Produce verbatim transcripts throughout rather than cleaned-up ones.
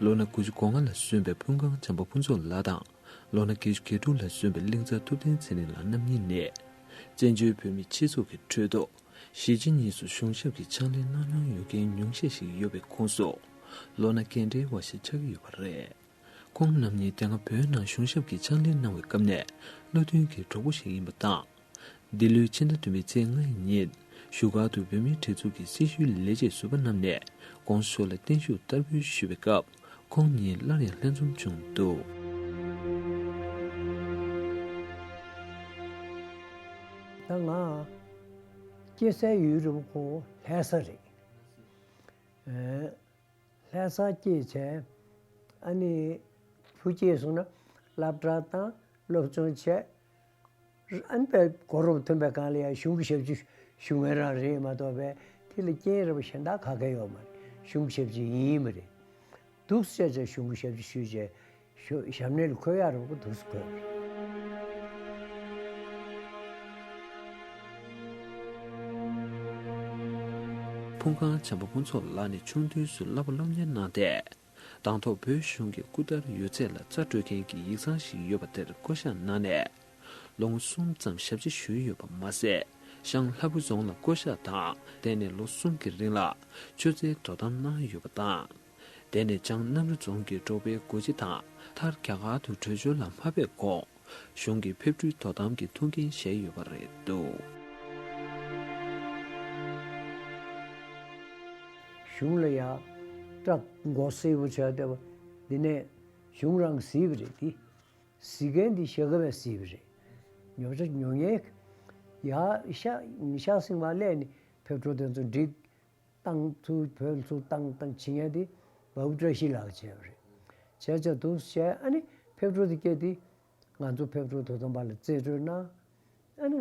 ལོ་ན་དགུ་བཅུ་གོ་ལྔ་ལ་གསོན་པའི་ཕུན་ཁང་བྱམས་པ་ཕུན་ཚོགས་ལགས་དང་། ལོ་ན་བརྒྱད་ཅུ་གྱ་དྲུག་ལ་གསོན་པའི་གླིང་ཚ་ཐུབ་བསྟན་ཚེ་རིང་ལགས་རྣམ་གཉིས་ནས། བཙན་བྱོལ་བོད་མིའི་སྤྱི་ཚོགས་ཀྱི་ཁྲོད་དུ། གཞིས་བྱེས་གཉིས་སུ་གཞུང་ཞབས་ཀྱི་ཕྱག་ལས་གནང་མྱོང་ཡོད་མཁན་ཉུང་ཤས་ཤིག་ཡོད་པའི་ཁོངས་སུ། ལོ་ན་རྒན་གྲས་བ་ཞིག་ཆགས་ཀྱི་ཡོད་པ་རེད། ཁོང་རྣམ་གཉིས་དེ་སྔ་བོད་ནང་གཞུང་ཞབས་ཀྱི་ཕྱག་ལས་གནང་བའི་སྐབས་ནས་བློ་མཐུན་གྱི་གྲོགས་པོ་ཞིག་ཡིན་པ་དང་། འདི་ལོའི་ཕྱི་ཟླ་བདུན་པའི་ཚེས་ལྔ་ཡི་ཉིན། བཞུགས་སྒར་དུ་བོད་མིའི་སྒྲིག་འཛུགས་ཀྱི་སྲི་ཞུའི་ལས་བྱེད་ཟུར་པ་རྣམས་ནས་༸གོང་ས་མཆོག་ལ་བརྟན་བཞུགས་བསྟར་འབུལ་ཞུས་པའི་སྐབས། ཁོང་གཉིས་སླར་ཡང་ལྷན་འཛོམས་བྱུང་འདུག། ད་ང་སྐྱེས་སའི་ཡུལ་རུ་ཁོ་ལྷ་ས་རེད། ལྷ་ས་སྐྱེས་བྱས། ཨ་ནི་བུ་སྐྱེས་སོང་ན་སློབ་གྲྭ་དང་སློབ་སྦྱོང་བྱས། ཨ་ནི་དཔེ་གོ་རིམ་མཐུན་པའི་སྒང་ལ་ཡང་གཞུང་གི་ཞབས་ཞུ་ཞུ་མཁན་རང་རེད་མ་གཏོགས་པས་དེ་ལ་རྐྱེན་རེ་བ་གཞན་དག་ག་གེ་ཡོད་མ་རེད། གཞུང་གི་ཞབས་ཞུ་ཡིན་མ་རེད། འདུག་སེ་བྱས་བྱས་གཞུང་གི་ཞབས་ཞུ་ཞུས་བྱས། ཞོ་ཞབས་གནས་ལ་འཁོད་ཡག་རེད་པ། འདུག་སེ་འཁོད་པ་རེད། ཕུན་ཁང་བྱམས་པ་ཕུན་ཚོགས་ལགས་ནི་ཆུང་དུས་སུ་བསླབ་པ་སློབ་གཉེར་གནང་སྟེ། དང་ཐོག་བོད་གཞུང་གི་སྐུ་དར་ཡོད་ཚད་ལ་རྩ་སྤྲོད་མཁན་གྱི་ཡིག་ཚང་ཞིག་ཡོད་པ་དེར་བསྐོ་བཞག་གནང་ནས། ལོ་ངོ་གསུམ་ཙམ་ཞབས་ཕྱི་ཞུས་ཡོད་པ་མ་ཟད། ཤང་ལྷ་བུ་རྫོང་ལ་བསྐོ་བཞག་དང་། དེ་ནས་ལོ་གསུམ་གྱི་རིང་ལ་ཆུ་རྩལ་དོ་དམ་གནང་ཡོད་པ་དང་། དེ་ནས་ཅང་གནམ་རི་རྫོང་གི་འབྲོག་པའི་སྒོ་འབྱེད་དང་མཐར་རྒྱ་གར་དུ་བྲོས་བྱོལ་ལ་མ་ཕེབས་གོང་། གཞུང་གི་ཕེབས་འཕྲུལ་དོ་དམ་གྱི་ཐུགས་འགན་བཞེས་ཡོད་པ་རེད་འདུག། གཞུང་ལ་ཡ་སྐྲག་མགོ་སེར་པོ་བྱས་བསྡད་པ་འདི་ནས་གཞུང་རང་གཟིགས་པ་རེད་དེ། གཟིགས་མཁན་འདི་ཞྭ་སྒབ་པས་གཟིགས་པ་རེད། ཉོ་ཆ་ཉོ་མཁན་ཡ་ཤ་ཤ་སྲིང་བ་ལས་ནི་ཕེབས་འཕྲུལ་དེ་ཚོ་འགྲིག་བཏང་ཚུར་བོད་ཚུར་བཏང་བཏང་བྱེད་མཁན་དེ་བ་བུ་བཀྲ་ཤིས་ལགས་བྱས་པ་རེད། བྱས་བྱས་འདུག་བྱས་ཨ་ནི་ཕེབས་འཕྲུལ་དེ་སྐྱེས་དེ་ང་ཚོ་ཕེབས་འཕྲུལ་དོ་དམ་པ་ལ་རྩིས་སྤྲོད་གནང་། ཨ་ནི་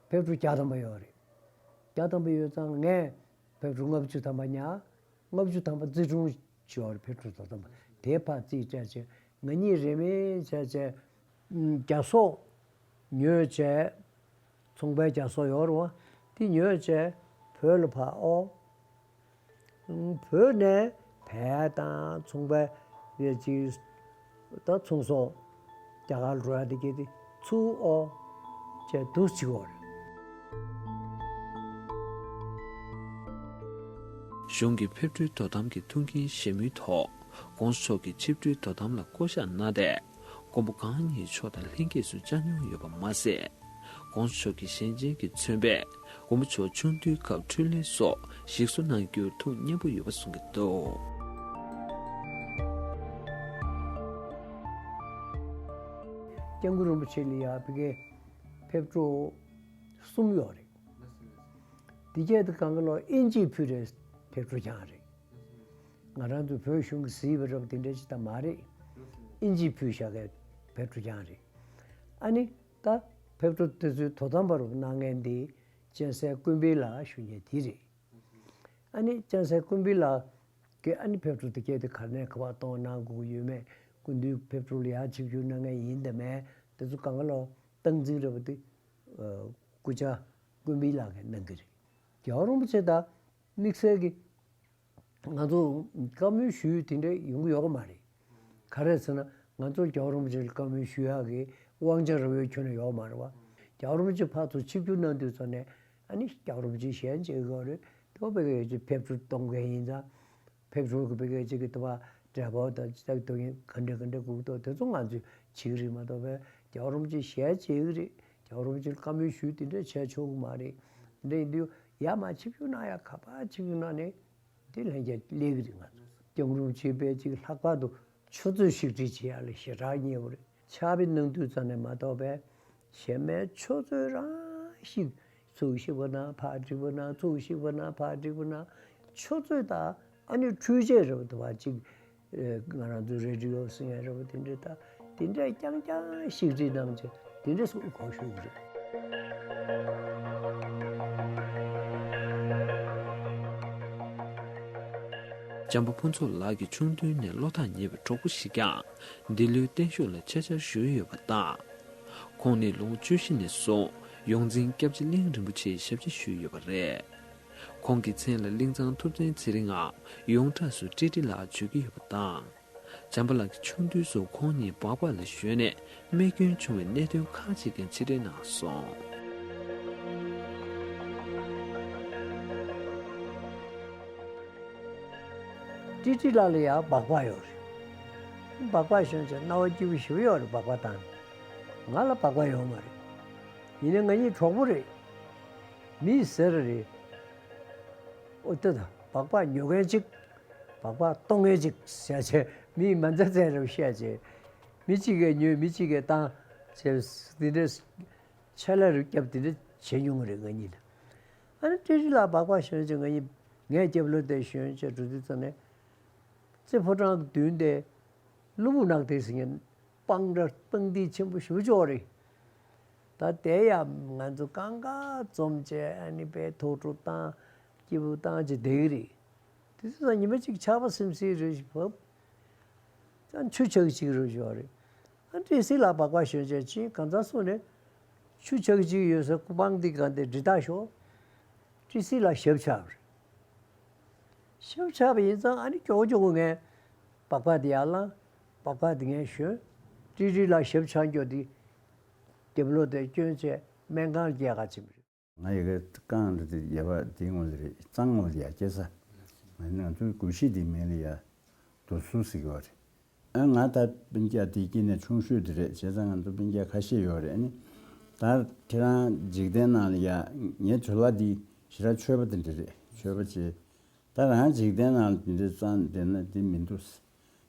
ཕེབས་འཕྲུལ་བརྒྱ་ཐམ་པ་ཡོད་རེད། བརྒྱ་ཐམ་པ་ཡོད་ཙང་ངས་ཕེབས་འཕྲུལ་ལྔ་བཅུ་ཐམ་པ་ཉར། ལྔ་བཅུ་ཐམ་པ་རྩིས་སྤྲོད་བྱས་པ་རེད། ཕེབས་འཕྲུལ་དོ་དམ་པ་དེ་ཕར་རྩིས་སྤྲད་བྱས་ང་གཉིས་རེ་མེད་བྱས་བྱས། ཨུམ། བརྒྱ་སོག་ཉོས་བྱས། ཚོང་པའི་བརྒྱ་སོག་ཡོད་རེད་པ། དེ་ཉོས་བྱས་བོད་ལ་ཕར་ཨོ། ཨུམ། བོད་ནས་བལ་དང་ཚོང་པའི་ཡོད་ཅིག་ད་ཚོང་ཟོག་རྒྱ་གར་འགྲོ་ཡ་དེ་གྱད་དེ་ཚུར་ཨོ་བྱས་འདུག་བྱེད་ཀྱི་ཡོད་རེད། གཞུང་གི་ཕེབས་འཕྲུལ་དོ་དམ་གྱི་ཐུགས་འགན་བཞེས་མུས་ཐོག་༸གོང་ས་མཆོག་གི་ཆིབས་འཕྲུལ་དོ་དམ་ལ་བསྐོ་བཞག་གནང་སྟེ། མགོན་པོ་གང་ཉིད་མཆོག་དང་ལྷན་རྒྱས་སུ་བཅར་མྱོང་ཡོད་པ་མ་ཟད། ༸གོང་ས་མཆོག་གི་ཞལ་མཇལ་གྱིས་མཚོན་པའི་མགོན་པོ་མཆོག་ཆུང་དུས་སྐབས་འཕྲིན་ལས་སོགས་ཞིག་གསོ་གནང་རྒྱུར་ཐུགས་མཉེས་པོ་ཡོད་པ་གསུང་གི་འདུག། སྐྱབས་མགོན་རིན་པོ་ཆེ་ལ་ཡ་ཕ་གིའི་ཕེབས་འཕྲུལ་གསུམ་ཡོད་རེད། འདི་གྱད་དེ་གང་ག་ལོ་ཨིན་ཇིས་ཕུལ་རེད། ཕེབས་འཕྲུལ་རྐྱང་རེད། ང་རང་ཚོ་བོད་གཞུང་གིས་གཟིགས་པ་འདྲ་པོ་དེ་འདྲ་ཅིག་ད་མ་རེད། ཨིན་ཇིས་ཕུལ་བཞག་གི་ཕེབས་འཕྲུལ་རྐྱང་རེད། ཨ་ནི་ད་ཕེབས་འཕྲུལ་དེ་ཚོའི་དོ་དམ་པ་རུ་གནང་མཁན་དེ་སྤྱན་གསལ་ཀུན་འཕེལ་ལགས་ཞུ་མཁན་དེ་རེད། ཨ་ནི་སྤྱན་གསལ་ཀུན་འཕེལ་ལགས་ཀྱིས་ཨ་ནི་ཕེབས་འཕྲུལ་དེ་གྱད་དེ་ག་ནས་ག་པར་གཏོང་གནང་དགོས་ཀྱི་ཡོད་མེད། སྐུ་མདུན་ཕེབས་འཕྲུལ་ལ་ཡར་ཆིབས་བསྒྱུར་གནང་མཁན་ཡིན་དང་མེད་དེ་ཚོ་གང་ག་ལོ་སྟངས་འཛིན་འདྲ་པོ་དེ་སྐུ་བཅར་ཀུན་འཕེལ་ལགས་ཀྱིས་གནང་གི་རེད། རྒྱལ་བ་རིན་པོ་ཆེ་དང་དམིགས་བསལ་གྱི་ང་ཚོ་བཀའ་མོལ་ཞུ་ཡུལ་དེ་འདྲ་ཡོང་གི་ཡོད་པ་མ་རེད། ག་རེ་ཟེར་ན་ང་ཚོ་རྒྱལ་བ་རིན་པོ་ཆེ་ལ་བཀའ་མོལ་ཞུ་ཡག་གི་དབང་ཆ་ར་བའི་ཁྱོན་ནས་ཡོད་མ་རེད་པ། རྒྱལ་བ་རིན་པོ་ཆེ་ཕར་ཚུར་ཆིབས་བསྒྱུར་གནང་དུས་ཙམ་ནས་ཨ་ནི་རྒྱལ་བ་རིན་པོ་ཆེ་ཞལ་མཇལ་གྱི་ཡོད་རེད། དེ་བ་ཕ་གིའི་ཕེབས་འཕྲུལ་གཏོང་མཁན་ཡིན་ཙང་། ཕེབས་འཕྲུལ་གྱི་ཕ་གིའི་ཅིག་གི་དུ་བ་འབྲས་བུ་དང་ཅི་ལྟར་དུ་ཡིན་ག་འདྲ་ག་འདྲ་དགོས་ཀྱི་འདུག་དེ་ཚོ་ང་ཚོས་བྱེད་ཀྱི་རེད་མ་གཏོགས་པས་རྒྱལ་བ་རིན་པོ་ཆེ་ཞལ་མཇལ་གྱི་རེད། རྒྱལ་བ་རིན་པོ་ཆེར་བཀའ་མོལ་ཞུས་དེ་འདྲ་བྱས་ཆོག་གི་མ་རེད། དེ་འདྲ་ཡིན་དུས་ཡར་མར་ཆིབས་བསྒྱུར་གནང་ཡག་ག་པར་ཆིབས་བསྒྱུར་གནང་ནས་དེ་ལྷན་རྒྱས་སླེབས་ཀྱི་རེད། ང་ཚོ་སྐྱབས་མགོན་རིན་པོ་ཆེ་དཔེ་ཅིག་ལྷག་པར་དུ་ཆུ་མཛོད་ཞིག་སྒྲིག་བྱེད་ཡག་ལ་ཞེ་དྲག་མཉེས་པོ་རེད། ཕྱག་དཔེ་གནང་དུས་ཙམ་ནས་མ་གཏོགས་པས་གཞན་མའི་ཆུ་མཛོད་རང་ཞིག་ཚུར་ཞིག་པ་ན་ཕར་སྒྲིག་པ་ན་ཚུར་ཞིག་པ་ན་ཕར་སྒྲིག་པ་ན་ཆུ་མཛོད་དང་ཨ་ནི་འཕྲུལ་ཆས་རེད་པ། དུ་བ་ཅིག་ང་རང་ཚོའི་རེ་ཌི་ཡོ་ཟེར་ཡག་རེད་པ། དེ་འདྲ་ད་དེ་འདྲ་རྐྱང་རྐྱང་ཞིག་སྒྲིག་གནང་བྱས་དེ་འདྲ་སོགས་གོ་ཞུ་གི་རེད། བྱམས་པ་ཕུན་ཚོགས་ལགས་ཀྱི་ཆུང་དུས་ནས་བློ་ཐག་ཉེ་བའི་གྲོགས་པོ་ཞིག་ཀྱང་འདི་ལོའི་བརྟན་བཞུགས་ལ་ཆེད་བཅར་ཞུས་ཡོད་པ་དང་། ཁོང་ནི་ལོ་ངོ་བཅུ་བཞི་ནས་བཟུང་ཡོངས་འཛིན་སྐྱབས་རྗེ་གླིང་རིན་པོ་ཆེའི་ཞབས་ཕྱི་ཞུས་ཡོད་པ་རེད། ཁོང་གི་མཚན་ལ་གླིང་ཚང་ཐུབ་བསྟན་ཚེ་རིང་ངམ་ཡོངས་གྲགས་སུ་ཀྲི་ཀྲི་ལགས་བརྗོད་ཀྱི་ཡོད་པ་དང་། བྱམས་པ་ལགས་ཀྱི་ཆུང་དུས་སུ་ཁོང་ཉིད་སྦག་སྦག་ལ་ཞོན་ནས་རྨས་སྐྱོན་བྱུང་བའི་གནད་དོན་ཁག་ཅིག་ཀྱང་ཕྱིར་དྲན་གནང་སོང་། ཀྲི་ཀྲི་ལགས་ལ་ཡང་སྦག་སྦག་ཡོད་རེད། སྦག་སྦག་ཞོན་བྱས་རྣ་བ་སྐྱིད་པོ་ཞེ་པོ་ཡོད་རེད། སྦག་སྦག་བཏང་ནས། ང་ལ་སྦག་སྦག་ཡོད་མ་རེད། ཡིན་ནའི་ང་གཉིས་གྲོགས་པོ་རེད། མི་ཟེར་རེད། ཨོ་ཏེ་ད་སྦག་སྦག་ཉོ་མཁན་གཅིག་སྦག་སྦག་གཏོང་མཁན་གཅིག་བྱས་བྱས་མི་མ་མཛའ་མཛའ་རུ་བཤད་བྱས། མི་གཅིག་གིས་ཉོས་མི་གཅིག་གིས་བཏང་བྱས། དེ་འདྲས་ཆད་ལ་རུ་བརྒྱབ་དེ་འདྲས་བྱེད་མྱོང་གི་རེད་ང་གཉིས་ལ། ཨ་ནི་ཀྲི་ཀྲི་ལགས་སྦག་སྦག་ཞོན་བྱས་ང་གཉིས་ངས་རྒྱབ་ལོགས་དེ་ཞོན་བྱས་འགྲོ་དུས་ཙམ་ནས། རྩེ་ཕོ་བྲང་གི་མདུན་དེ་གློ་བུར་ནག་དེ་ཟེར་མཁན་སྤང་ར་སྤང་ལྡེ་ཆེན་པོ་ཞེ་པོ་ཅིག་ཡོད་རེད། ད་དེ་ཡང་ང་ཚོ་གང་ག་འཛོམས་བྱས་ཨ་ནི་དཔེ་ཐུགས་སྤྲོ་བཏང་སྐྱིད་པོ་བཏང་བྱས་བསྡད་ཀྱི་རེད། དེ་ཚོ་ཉི་མ་གཅིག་ཆར་པ་སིམ་སིམ་རེ་ཞིག་བབས། ཙང་ཆུ་ཆག་ཅིག་རུ་ཞོག་རེད། ཨ་ཀྲི་སི་ལགས་སྦག་སྦག་ཞོན་བྱས་ཅིག་གང་ཚ་སོང་ནས། ཆུ་ཆག་ཅིག་ཡོད་ས་སྐུ་པང་འདི་གང་དེ་འདྲི་ད་ཞོག་ཀྲི་སི་ལགས་ཞབས་ཆག་རེད། ཞབས་ཆག་པ་ཡིན་ཙང་ཨ་ནི་མགྱོགས་མགྱོགས་ངས་སྦག་སྦག་དེ་ཡར་བླངས། སྦག་སྦག་དེ་ངས་ཞོན། ཀྲི་ཀྲི་ལགས་ཞབས་ཆག་མགྱོགས་དེ་རྒྱབ་ལོགས་དེ་བསྐྱོན་བྱས་སྨན་ཁང་རྒྱག་ག་ཕྱིན་པ་རེད། ང་ཡི་གེ་རྐང་རེ་དེ་ཡ་བ་དེ་ངོ་ལ་རེད། གཙང་ངོ་ལ་ཡ་སྐྱེ་ས། ང་ནི་ང་ཚོའི་གུ་ཤྲི་དེ་མིང་ལ་ཡ་དུ་སུ་ཟེར་གི་བ་རེད། ཨ་ང་ད་སྤུན་ཀྱག་དེ་དཀྱིལ་ནས་ཆུང་ཤོས་དེ་རེད། བྱས་ཙང་ང་ཚོ་སྤུན་ཀྱག་ཁ་ཤས་ཡོད་རེད། ཨ་ནི་ད་ཁྱེད་རང་འཇིག་རྟེན་ནང་ལ་ཡ་ངའི་ཇོ་ལགས་དེ་ཞེ་དྲག་ཆོས་པ་དེ་འདྲ་རེད། ཆོས་པ་བྱས། ད་རང་འཇིག་རྟེན་ནང་ལ་དེ་འདྲ་བསམ་བསྡད་ན་དེ་མི་འདུག་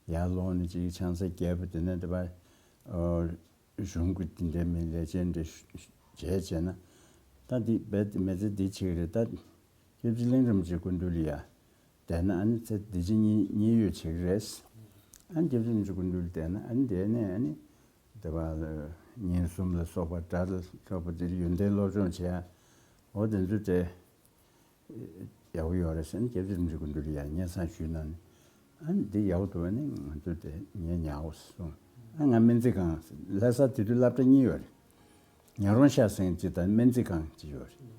ཡར་ལོག་ནས་ཅིག་ཆང་ས་བརྒྱབ་པ་དེ་ནས་དེ་བ། གཞུང་གི་དེ་འདྲའི་མི་ལས་བྱེད་འདྲ་བྱས་བྱས་ན། ད་འདི་རྦད་དེ་མི་ཚེ་འདི་བྱེད་ཀྱི་རེད། ད་སྐྱབས་རྗེ་གླིང་རིན་པོ་ཆེ་སྐུ་མདུན་ལ་ཡ་བསྡད་ན་ཨ་ནི་ཚེ་འདི་ཕྱི་གཉིས་གཉིས་ཡོད་བྱེད་ཀྱི་རེད། ཨ་ནི་སྐྱབས་རྗེ་རིན་པོ་ཆེ་སྐུ་མདུན་ལ་བསྡད་ན་ཨ་ནི་དེ་ནས་ཨ་ནི་དེ་བ་ལ་ཉིན་གསུམ་ལ་སོགས་པ་དགྲ་ལ་སོགས་པ་འདིར་ཡོན་ཏན་སློབ་སྦྱོང་བྱས། འོ་དེ་ཚོ་དེ། ཡག་པོ་ཡོད་རེད་ཟེར་ནས་སྐྱབས་རྗེ་རིན་པོ་ཆེ་སྐུ་མདུན་ལ་ཡང་སྙན་སེང་ཞུས་གནང་ནས། ཨ་ནི་འདི་ཡག་པོ་འདུག་ཨ་ནི་ང་ཚོ་དེ་ངས་ཉར་འོ་གསུངས། ཨ་ང་སྨན་རྩིས་ཁང་ལྷ་ས་དེ་དུས་སློབ་གྲྭ་གཉིས་ཡོད་རེད། ཉག་རོང་ཤ་ཟེར་གཅིག་དང་སྨན་རྩིས་ཁང་གཅིག་ཡོད་རེད།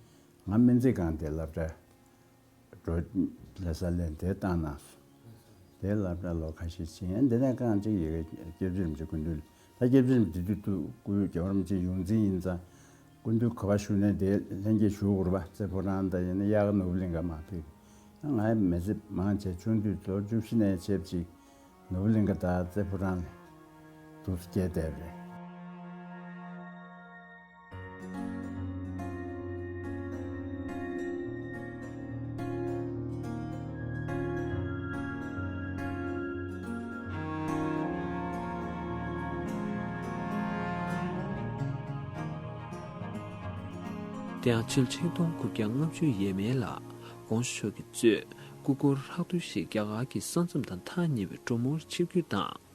ང་སྨན་རྩིས་ཁང་དེ་སློབ་གྲྭ་འགྲོ་ལྷ་ས་ལན་དེ་བཏང་གནང་སོང་། དེ་སློབ་གྲྭ་ལོ་ཁ་ཤས་ཕྱིན། ཨ་འདི་ནས་རྐང་གཅིག་ཡི་གེ་སྐྱབས་རྗེ་རིན་པོ་ཆེ་སྐུ་མདུན་ལ། ད་སྐྱབས་རྗེ་རིན་པོ་ཆེ་དེ་དུས་སྐུའི་རྒྱལ་བ་རིན་པོ་ཆེ་ཡོངས་འཛིན་ཡིན་ཙང་། སྐུ་མདུན་ག་པར་བཞུགས་ནས་དེ་ལྷན་རྒྱས་བཞུགས་དགོས་རེད་པ། རྩེ་ཕོ་བྲང་དང་ཡིན་ན་གཡག་ནོར་བུ་གླིང་ག་མ་ཕེབས། ང་མི་ཚེ་མང་ཆེ་ཆུང་དུས་ལོ་བཅུ་བཞི་ནས་བྱས་པ་ཅིག་ནོར་བུ་གླིང་ག་དང་རྩེ་ཕོ་བྲང་ལ་འདུག་སེ་བསྐྱལ་བསྡད་པ་རེད། དེ་ཡང་ཕྱི་ལོ་ཆིག་སྟོང་དགུ་བརྒྱ་ལྔ་བཅུ་ཡས་མས་ལ་༸གོང་ས་མཆོག་གིས་གཙོས་སྐུ་འཁོར་ལྷག་བསྡུས་ཤིག་རྒྱ་གར་གྱི་ས་མཚམས་དང་ཐག་ཉེ་བའི་གྲོ་མོར་ཆིབས་བསྒྱུར་དང་།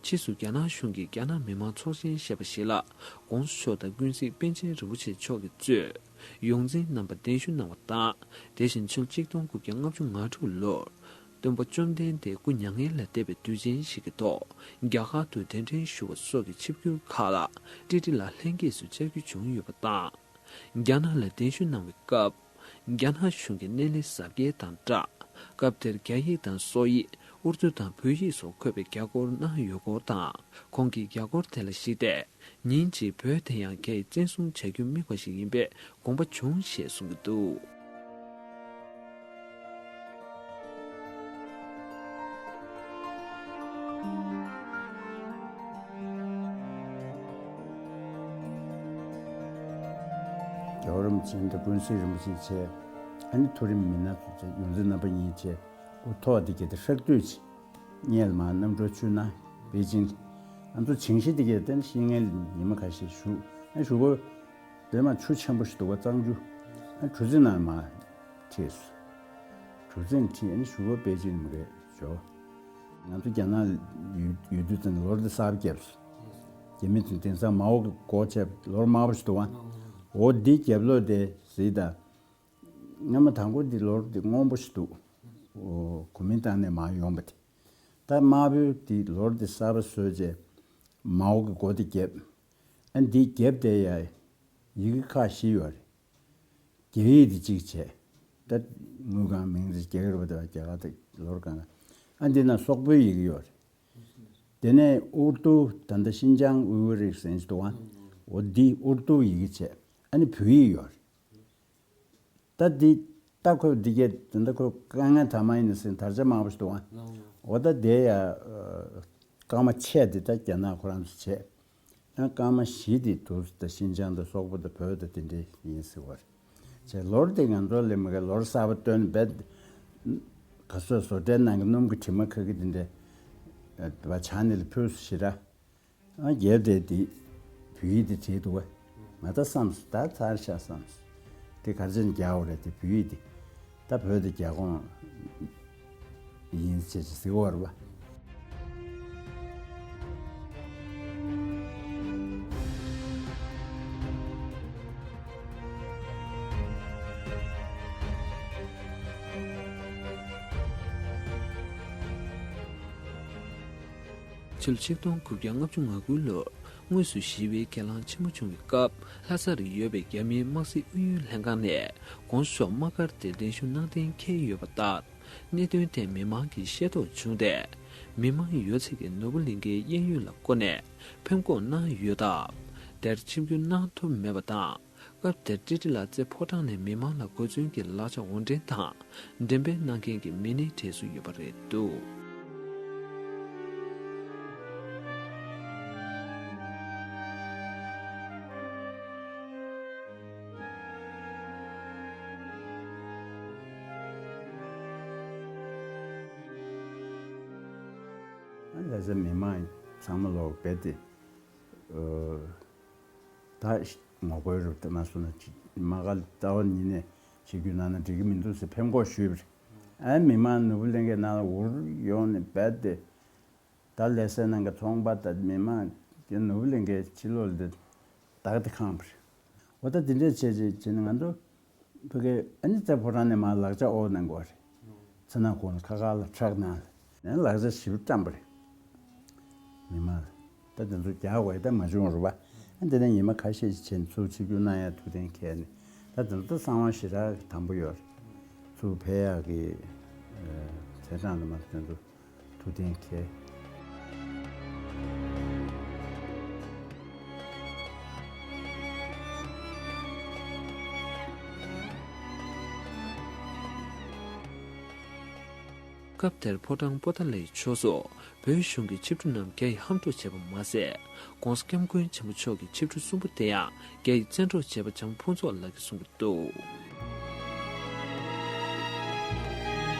ཕྱིས་སུ་རྒྱ་ནག་གཞུང་གིས་རྒྱ་ནག་མི་དམངས་ཚོགས་ཆེན་ཞེས་པ་ཞིག་ལ་༸གོང་ས་མཆོག་དང་ཀུན་གཟིགས་པཎ་ཆེན་རིན་པོ་ཆེ་མཆོག་གིས་གཙོས་ཡོངས་འཛིན་རྣམ་པ་གདན་ཞུ་གནང་བ་དང་། དེ་བཞིན་ཕྱི་ལོ་ཆིག་སྟོང་དགུ་བརྒྱ་ལྔ་བཅུ་ང་དྲུག་ལོར་སྟོན་པ་བཅོམ་ལྡན་འདས་སྐུ་མྱ་ངན་ལས་འདས་པའི་དུས་ཆེན་ཞིག་གི་ཐོག་རྒྱ་གར་དུ་གདན་འདྲེན་ཞུ་བ་སོགས་ཀྱི་ཆིབས་བསྒྱུར་ཁག་ལ་ཀྲི་ཀྲི་ལགས་ལྷན་རྒྱས་སུ་བཅར་རྒྱུ་བྱུང་ཡོད་པ་དང་། རྒྱ་ནག་ལ་གདན་ཞུ་གནང་བའི་སྐབས། རྒྱ་ནག་གཞུང་གི་སྣེ་ལེན་གཟབ་རྒྱས་དང་སྦྲགས། སྐབས་དེར་རྒྱ་ཡིག་དང་སོག་ཡིག་ཨུར་དུ་དང་བོད་ཡིག་སོགས་འཁོད་པའི་རྒྱ་སྐོར་གནང་ཡོད་སྐོར་དང་། ཁོང་གིས་རྒྱ་སྐོར་དེ་ལ་གཞིགས་ཏེ། ཉིན་གཅིག་བོད་དེ་ཡང་རྒྱ་ཡིས་བཙན་བཟུང་བྱ་རྒྱུ་དམིགས་པ་ཞིག་ཡིན་པའི་དགོངས་པ་བྱུང་ཞེས་གསུང་གི་འདུག་རྒྱལ་བ་རིན་པོ་ཆེ་འདི་ཀུན་གཟིགས་རིན་པོ་ཆེ་བྱས། ཨ་ནི་མཐོ་རིམ་མི་སྣ་ཚོ་བྱས། ཡོངས་འཛིན་རྣམ་པ་གཉིས་བྱས། འུ་ཐོག་འདི་ག་དེ་ཧྲག་སྟོད་ཅིག་སྔོན་ལ་མར་རྣམ་གྲོལ་ཆུ་ནང་པེ་ཅིང་། ང་ཚོ་ཆིང་ཤི་འདི་ག་དེ་ཤི་ངལ་ཉི་མ་ཁ་ཤས་བཞུགས། ཨ་བཞུགས་སྒོ་དེ་མར་ཆུ་ཆེན་པོ་ཞིག་འདུག་པ། གཙང་ཆུ། ཨ་གྲུ་གཟིངས་ནང་མར་ཁྲིད་སོང་། གྲུ་གཟིངས་ཁྲིད། ཨ་ནི་བཞུགས་སྒོ་པེ་ཅིང་མ་རེད་འཇོག་ང་ཚོ་རྒྱ་ནག་ཡོད་ཡོད་དུས་ཙམ་ལོར་འདི་གསར་པ་བརྒྱབ་སོང་། རྒྱ་མི་ཚོས་དེང་སང་མའོ་གི་སྒོ་ཕྱེ་ལོར་དམར་པོ་ཞིག་འདུག་པ། འོ་འདི་རྒྱབ་ལོགས་དེ་གཟིགས་དང་། སྔ་མ་དང་པོ་འདི་ལོར་འདི་སྔོན་པོ་ཞིག་འདུག་འོ་གོ་མིན་ཏང་ནས་མར་ཡོང་པ་དེ། ད་དམར་པོའི་འདི་ལོར་འདི་གསར་པ་བཟོས་རྗེས་མའོ་གི་སྒོ་དེ་བརྒྱབ། ཨ་འདི་བརྒྱབ་དེ་ཡ་ཡི་གེ་ཁག་བཞི་ཡོད་རེད། རྒྱ་ཡིག་དེ་གཅིག་བྱས། ད་དངུལ་ཁང་མིང་དེ་རྒྱ་གར་བ་དང་རྒྱ་གར་དང་ལོར་གང་། ཨ་འདི་ན་སོག་པོའི་ཡི་གེ་ཡོད་རེད། དེ་ནས་ཨུར་དུ་ད་ལྟ་ཤིན་ཅང་དབུས་རིགས་ཟེར་གྱི་འདུག་ཨ། འོ་འདི་ཨུར་དུ་ཡི་གེ་བྱས། ཨ་ནི་བོད་ཡིག་ཡོད་རེད། ད་འདི་ད་ཁོས་འདི་གས་ད་ལྟ་ཁོས་དཀའ་ངལ་དྲ་མ་ཡིན་ན་ཟེར་དར་ཆ་དམར་པོ་ཞིག་འདུག་ཨ། འོ་ད་དེ་ཡ་སྐར་མ་ཕྱེད་དེ་ད་རྒྱ་ནག་ཁོ་རང་ཚོ་བྱས། ཡང་སྐར་མ་བཞི་དེ་དུས་ད་ཤིན་ཅང་དང་སོག་པོ་དང་བོད་དང་དེ་འདྲས་ཡིན་ཟེར་བ་རེད། བྱས་ལོར་དེ་ང་ཚོ་ལས་མི་ག་ལོར་གསར་པ་བཏོན་བེད། ག་ཚོད་བཟོ་གྲྭའི་ནང་གི་སྣུམ་གྱི་དྲི་མ་ཁ་གི་དེ་འདྲས་བ་ཆ་ནི་ལ་ཕུལ་སོ་ཞེ་དྲག་ཨ་རྒྱབ་དེ་དེ་བོད་ཡིག་དེ་བྲིས་འདུག་བས། ང་ད་བསམས་སོ་ད་ཚར་ཤག་བསམས་སོ། དེ་ག་ཚོད་རྒྱག་འོ་རེད་དེ་བོད་ཡིག་དེ། ད་བོད་དེ་རྒྱ་ཁོངས་ཡིན་ཟེར་ཟེར་བ་རེད་པ། ཕྱི་ལོ་ཆིག་སྟོང་དགུ་བརྒྱ་ལྔ་བཅུ་ང་དགུ་ལོར་དངོས་སུ་ཞི་བའི་གྱེན་ལངས་ཆེན་མོ་བྱུང་བའི་སྐབས། ལྷ་སར་ཡོད་པའི་རྒྱ་མིའི་དམག་སྲིད་ཨུ་ཡོན་ལྷན་ཁང་ནས་དགོངས་ཞུ་དམག་སྒར་དེར་གདན་ཞུ་གནང་གཏན་འཁེལ་ཡོད་པ་ལྟར། གནད་དོན་དེ་མི་མང་གིས་ཤེས་རྟོགས་བྱུང་སྟེ། མི་མང་ཡོད་ཚད་ཀྱིས་ནོར་བུ་གླིང་ཁའི་གཡས་གཡོན་ལ་བསྐོར་ནས་ཕེབས་སྐོང་གནང་ཡོད་སྟབས། དེར་ཆིབས་བསྒྱུར་གནང་ཐུབ་མེད་པ་དང་། སྐབས་དེར་ཀྲི་ཀྲི་ལ་རྩེ་ཕོ་བྲང་ནས་མི་མང་ལ་གོ་མཚོན་གྱི་ལག་ཆ་དབོར་འདྲེན་དང་འགྲེམས་སྤེལ་གནང་མཁན་གྱི་མི་སྣའི་གྲས་སུ་ཡོད་པ་རེད་འདུག་ལྷ་ས་མི་མང་ཚང་མ་ལོག་རྦད་དེ། ད་ངོ་རྒོལ་རུ་དེ་མ་སོང་ན་ཅི་མ་ག་ལ་ལྟ་བ་ཉིན་ནས་བྱེད་རྒྱུ་ན་ན་འགྲིག་གི་མི་འདུག་ཟེར་ཕེབས་འགོག་ཞུས་པ་རེད། ཨ་མི་མང་ནོར་བུ་གླིང་ཁའི་ནང་ལ་འུར་ཡོང་ནས་རྦད་དེ། ད་ལྷ་སའི་ནང་གི་ཚོང་པ་དང་མི་མང་གི་ནོར་བུ་གླིང་ཁའི་ཕྱི་ལོགས་ལ་དེ་ད་ག་དེ་ཁེངས་པ་རེད། འོ་ད་དེ་འདྲས་བྱས་བྱས་བྱས་ནས་ང་ཚོ་ཕ་གི་ཨ་ནི་རྩེ་ཕོ་བྲང་ནས་མར་ལག་ཆ་དབོར་གནང་དགོས་རེད། མཚོ་སྣ་ཁོངས་ལ་ཁ་ཁ་ལ་ཁྲག་ནང་ལ་ནས་ལག་ཆ་ཞིབ་བཀྲམ་པ་རེད། མི་མང་ལ་ད་དེ་ཚོ་རྒྱག་དགོས་ད་མ་བྱུང་རུ་བ། ཨ་འདི་ནས་ཉི་མ་ཁ་ཤས་ཤིག་བྱས་ནས་ཚུར་ཆིབས་བསྒྱུར་གནང་ཡ་ཐུགས་གཏན་འཁེལ་ནས་ད་དེ་ཚོ་གསང་བ་ཞེ་དྲག་གི་དམ་པོ་ཡོད་རེད། ཚུར་ཕེབས་ཡག་གི་ཚེས་གྲངས་དུ་མ་དེ་ཚོ་ཐུགས་གཏན་འཁེལ། སྐབས་དེར་ཕོ་བྲང་པོ་ཏཱ་ལའི་ཕྱོགས་སུ་བོད་གཞུང་གི་ཆིབས་གྲུ་རྣམས་རྒྱ་ཡིས་ཧམ་འཕྲོག་བྱས་པ་མ་ཟད། ༸གོང་ས་༸སྐྱབས་མགོན་ཆེན་པོ་མཆོག་གི་ཆིབས་གྲུ་གསུམ་པོ་དེ་ཡང་རྒྱ་ཡིས་བཙན་འཕྲོག་བྱས་པ་བྱམས་ཕུན་ཚོགས་ལགས་ཀྱིས་གསུངས་ཀྱི་འདུག་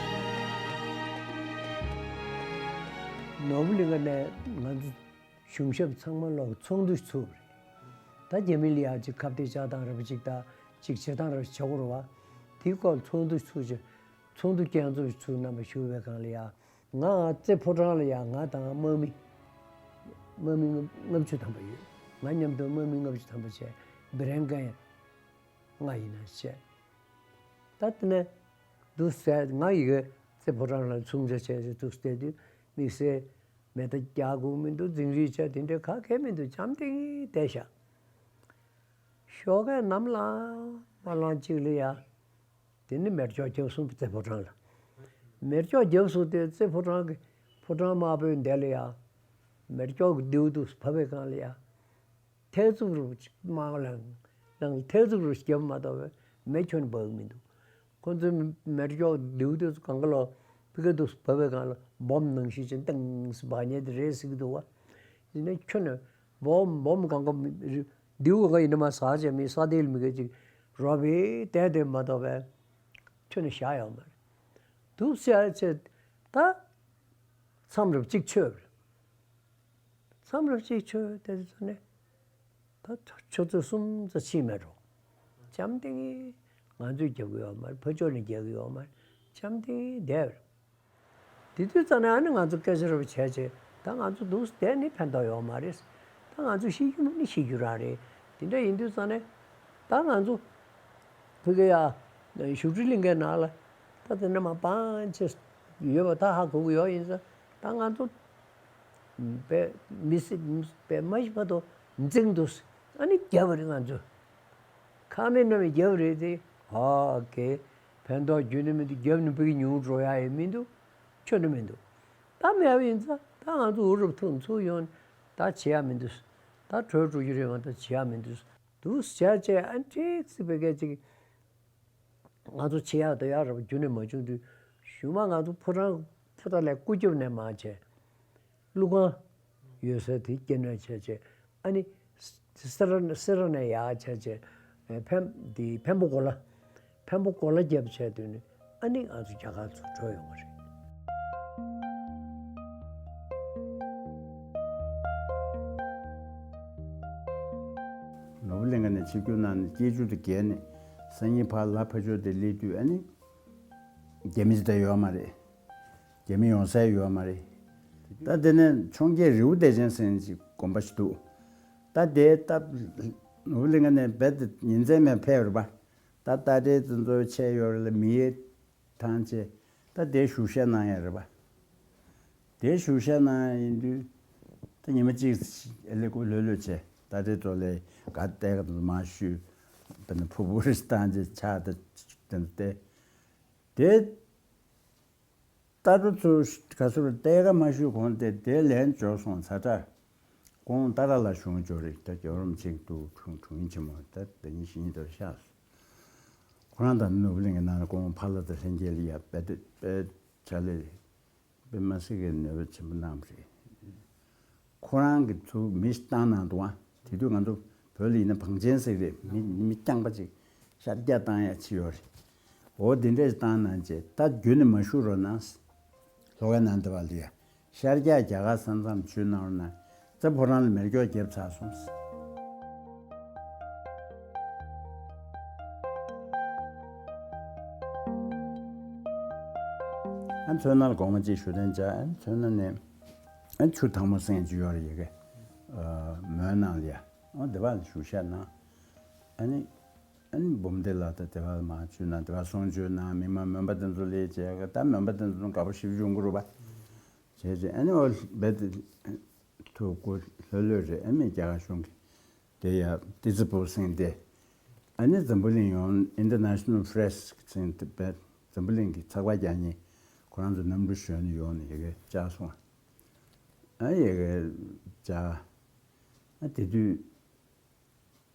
ནོར་བུ་གླིང་ཁ་ནས་ང་ཚོ་གཞུང་ཞབས་ཚང་མ་ལོག་ཚོགས་འདུ་ཚུགས་པ་རེད། ད་རྒྱ་མི་ལ་ཡ་གཅིག་ཁ་གཏད་གཅོག་སྟངས་ར་བ་གཅིག་དང་གཅིག་བྱེད་སྟངས་ར་བ་བྱེད་དགོས་རེད་བ། དེའི་སྐོར་ཚོགས་འདུ་ཚུགས་བྱས། ཚོགས་འདུ་རྒྱལ་ཚོགས་ཚུགས་རྣམ་པ་ཞུ་བའི་སྒང་ལ་ཡ། ང་རྩེ་ཕོ་བྲང་ལ་ཡ་ང་དང་དམག་མི། དམག་མི་ལྔ་བཅུ་ཐམ་པ་ཡོད། ང་མཉམ་དུ་དམག་མི་ལྔ་བཅུ་ཐམ་པ་བྱས་སྦི་རན་གན་ང་ཡིན་ན་བྱས། ད་དེ་ནས་འདུག་ཟེར་ང་ཡི་གེ་རྩེ་ཕོ་བྲང་ལ་ཚོགས་འདུ་བྱས་ཏེ་འདུག་བལྟས་དུས་དམིགས་བསལ་མེ་མདའ་རྒྱག་དགོས་མི་འདུག་འཛིང་རེས་བྱས་དེ་འདྲའི་ག་གེ་མི་འདུག་བྱམས་བརྩེ་གིས་བསྡད་ཤག་ཞོགས་ཀས་ནམ་ལངས་མ་ལངས་གཅིག་ལ་ཡ། དེ་ནི་མེ་སྒྱོགས་བརྒྱབ་སོང་རྩེ་ཕོ་བྲང་ལ། མེ་སྒྱོགས་བརྒྱབ་སོང་དེ་རྩེ་ཕོ་བྲང་གི་ཕོ་བྲང་དམར་པོའི་འདི་ལ་ཡ། མེ་སྒྱོགས་ཀྱི་རྡེའུ་དུ་བབས་པའི་སྒང་ལ་ཡ། ཐལ་རྩུབ་རུ་མར་ལངས། ལངས་ཐལ་རྩུབ་རུ་བརྒྱབ་མ་གཏོགས་པའི་མེ་ཁྱོན་འབབ་ཀྱི་མི་འདུག་ཁོ་ཚོའི་མེ་སྒྱོགས་རྡེའུ་དེ་ཚོ་གང་ག་ལོ་ཕི་ཀ་དུ་བབས་པའི་སྒང་ལ་སྦོམ་ནང་བཞིན་ཅིག་ཏང་སི་འབར་ཉེན་དེ་རེད་ཟེར་གྱི་འདུག་བ། ཡིན་ནའི་ཁྱོན་ནས་སྦོམ་སྦོམ་གང་ག་མི་རྡེའུ་གང་ག་ཡིན་ན་མ་ཟ་བྱས་མི་ས་དེ་ལ་མི་ག་ཅིག་རོ་བའི་དེ་དེ་མ་གཏོགས་པའི་ཁྱོན་ནས་བཞག་ཡོད་མ་རེད། འདུག་ཟེར་ཡ་ཆེ་ད་མཚམས་རེ་གཅིག་ཆོད་རེད། མཚམས་རེ་གཅིག་ཆོད་དེ་ཚོ་ནས་ད་ཆུ་ཚོད་གསུམ་ཙམ་ཕྱིན་མེད་འགྲོ། བྱམས་བརྩེ་གིས་ང་ཚོས་རྒྱག་གི་ཡོད་མ་རེད། ཕར་ཕྱོགས་ནས་རྒྱག་གི་ཡོད་མ་རེད། བྱམས་བརྩེ་གིས་བསྡད་པ་རེད། དེ་དུས་ཙམ་ནས་ཨ་ནི་ང་ཚོ་སྐད་ཆ་རེ་བ་བྱས་བྱས་ད་ང་ཚོ་འདུག་བསྡད་ནི་ཕན་ཐོགས་ཡོད་མ་རེད། ད་ང་ཚོ་ཤི་རྒྱུ་མིན་ནི་ཤི་རྒྱུ་རང་རེད། དེ་འདྲ་ཡིན་དུས་ཙམ་ནས་ད་ང་ཚོ་ཕ་གི་ཡ་བཞུགས་ཁྲི་གླིང་གའི་ནང་ལ་ད་དེ་འདྲ་མ་སྤང་བྱས་ཡོད་པ་ད་ཧ་གོ་གི་ཡོད། ཡིན་ཙང་ད་ང་ཚོ་པའི་མི་སྲིད་པའི་མ་ཤི་བར་དུ་འཛིང་འདུག་ཨ་ནི་རྒྱབ་པ་རེད་ང་ཚོ། ཁ་མེད་སྣ་མེད་རྒྱབ་རེད་དེ། ཧོ་ཀེ། ཕན་ཐོགས་རྒྱུ་ནི་མི་འདུག་རྒྱབ་ནི་ཕ་གི་ཉུང་འགྲོ་ཡ་ཡི་མི་འདུག་ཆོ་ནི་མི་འདུག་ད་མེད་པ་ཡིན་ཙང་ ད་ང་ཚོ་འུ་རུབ་ཐུག་ཚུར་ཡོང་། ད་བྱེད་ཡ་མི་འདུག་ད་གྲོལ་འགྲོ་གི་རེད་བ། ད་བྱེད་ཡ་མི་འདུག་འདུག་བྱས་བྱས་ཨ་ནི་ཁྲིག་སི་བེ་གའི་ཅིག་ང་ཚོ་ཆེ་ཡག་དོ་ཡག་ར་བ་རྒྱུན་ནས་མ་བྱུང་དུས། གཞུག་མ་ང་ཚོ་ཕོ་བྲང་ཕོ་བྲང་ལས་སྐུ་རྒྱབ་ནས་མར་བྱས། ཀླུ་ཁང་ཡོད་ས་དེ་སྐྱེལ་ནས་བྱས་བྱས། ཨ་ནི་སེ་ར་སེ་ར་ནས་ཡར་བྱས་བྱས། ཨེ་འཕན་དེ་འཕན་པོ་གོ་ལ། འཕན་པོ་གོ་ལ་རྒྱབ་བྱས་དུས་ནི་ཨ་ནི་ང་ཚོ་རྒྱ་གར་ཚུར་བྲོས་ཡོང་བ་རེད། ནོར་བུ་གླིང་ག་ནས་ཆིབས་བསྒྱུར་གནང་ནས་སྐྱེས་ཆུང་དུ་བརྒལ་ནས་སང་ཉིན་ཕར་ལ་ཕ་ཕྱོགས་དེ་སླེབས་དུས་ཨ་ནི། རྒྱ་མི་ཅི་ལྟར་ཡོད་མ་རེད། རྒྱ་མི་ཡོང་ས་ཡོད་མ་རེད། ད་དེ་ནས་འཕྱོངས་རྒྱས་རི་བོ་བདེ་ཆེན་ཟེར་མཁན་ཅིག་དགོན་པ་ཞིག་འདུག་ད་དེ་ད་ནོར་བུ་གླིང་ག་ནས་རྦད་དེ་ཉིན་མཚན་མེད་ཕེབས་རེད་པ། ད་རྟ་དྲེལ་དེ་ཚོ་ཆད་ཡོད་རེད་ལ། མི་ཡི་ཐང་ཆད། ད་དེ་བཞུགས་ཞག་གནང་ཡ་རེད་པ། དེ་བཞུགས་ཞག་གནང་ཡ་ཡིན་དུས། ད་ཉི་མ་གཅིག་ཨེ་ལེ་ཀོ་ལྷོད་ལྷོད་བྱས། རྟ་དྲེལ་ཚོ་ལས་ག་བལྟས་ག་དུ་མ་ཞུས། དཔེར་ན་ཕུར་བུ་རེ་བཏང་བྱས་ཕྱག་དེ་དེ་ཚོ་བལྟས། དེ་ལྟ་འགྲོ་ཚོ་ག་ཚོད་རེད། གཏད་ཀ་མ་ཞུས་གོང་དེ་དེ་ལན་འབྱོར་སོང་ཚ་དྲག་ཁོང་ཏཱ་ར་ལ་བཞུགས་འབྱོར་རེད། ད་རྒྱལ་བ་རིན་པོ་ཆེ་འདུག་དྲུང་དྲུང་ཡིག་ཆེན་མོ་ད་དེ་ཉིད་ཞིག་ཉིད་དུ་ཤག་ཁོ་རང་དང་ནོར་བུ་གླིང་གི་ནང་ལ་ཁོང་ཕ་ལ་དང་ལྷན་རྒྱས་ལ་ཡ་དཔེ་དེ་དཔེ་བྱ་ལས་དཔེ་མ་སྲིད་ཀྱི་ནུས་པ་ཆེན་པོ་གནང་བ་རེད། ཁོ་རང་གིས་ཚུར་མི་ཞིག་བཏང་གནང་འདུག་ཨ། དེ་དུས་ང་ཚོ་བོད་ལ་ཡིན་ན་བང་ཆེན་ཟེར་གི་རེད། མི་མི་རྐྱང་པ་ཅིག་ཤར་རྒྱག་བཏང་ཡ་ཅིག་ཡོད་རེད། འོ་དེ་འདྲས་བཏང་གནང་བྱས། ད་བརྒྱུད་ནས་མ་བཞུགས་རོགས་གནང་། ལྷོ་ཁའི་ནང་དེ་བ་ལ་ཡ་ཤར་རྒྱག་རྒྱ་གར་ས་མཚམས་བྱོལ་གནང་རོགས་གནང་། རྩ་ཕོ་བྲང་ལ་མེ་སྒྱོགས་བརྒྱབ་ཚར་སོང་། ཨ་མཚོ་སྣ་ལ་དགོང་མོ་གཅིག་བཞུགས་གདན་འཇགས། ཨ་མཚོ་སྣ་ནས་ཨ་ཆུ་དྭངས་མོ་ཟེར་མཁན་ཅིག་ཡོད་རེད། ཡ་གི་ཨ་མོན་ནང་ལ་ཡ། ཨ་དེ་བ་ལ་བཞུགས་ཞག་གནང་། ཨ་ནི་ཨ་ནི་འབུམ་སྡེ་ལ་ད་དེ་བ་ལ་མར་བྱོན་གནང་། དེ་བ་གསུང་ཆོས་གནང་། མི་མང་མོན་པ་དེ་ཚོ་སླེབས་བྱས། ད་མོན་པ་དེ་ཚོ་དགའ་པོ་ཞེ་པོ་བྱུང་གི་རེད་པ། བྱས་བྱས་ཨ་ནི་འོ་རྦད་དེ་ཐུགས་སྐུ་ལྷོད་ལྷོད་རེད། ཨ་མི་རྒྱ་གར་གཞུང་གི་དེ་ཡ་ཏི་ཙི་ཕུ་ཟེར་དེ། ཨ་ནི་འཛམ་བུ་གླིང་ཡོངས་International Press་ཟེར་དེ་བས་འཛམ་བུ་གླིང་གི་ཚགས་པར་རྒྱག་མཁན་ཁོ་རང་ཚོ་གནམ་གྲུ་ཞོན་ནས་ཡོང་ནས་ཡ་གི་བཅར་སོང་། ཨ་ཡ་གི་བཅར། ཨ་དེ་དུས་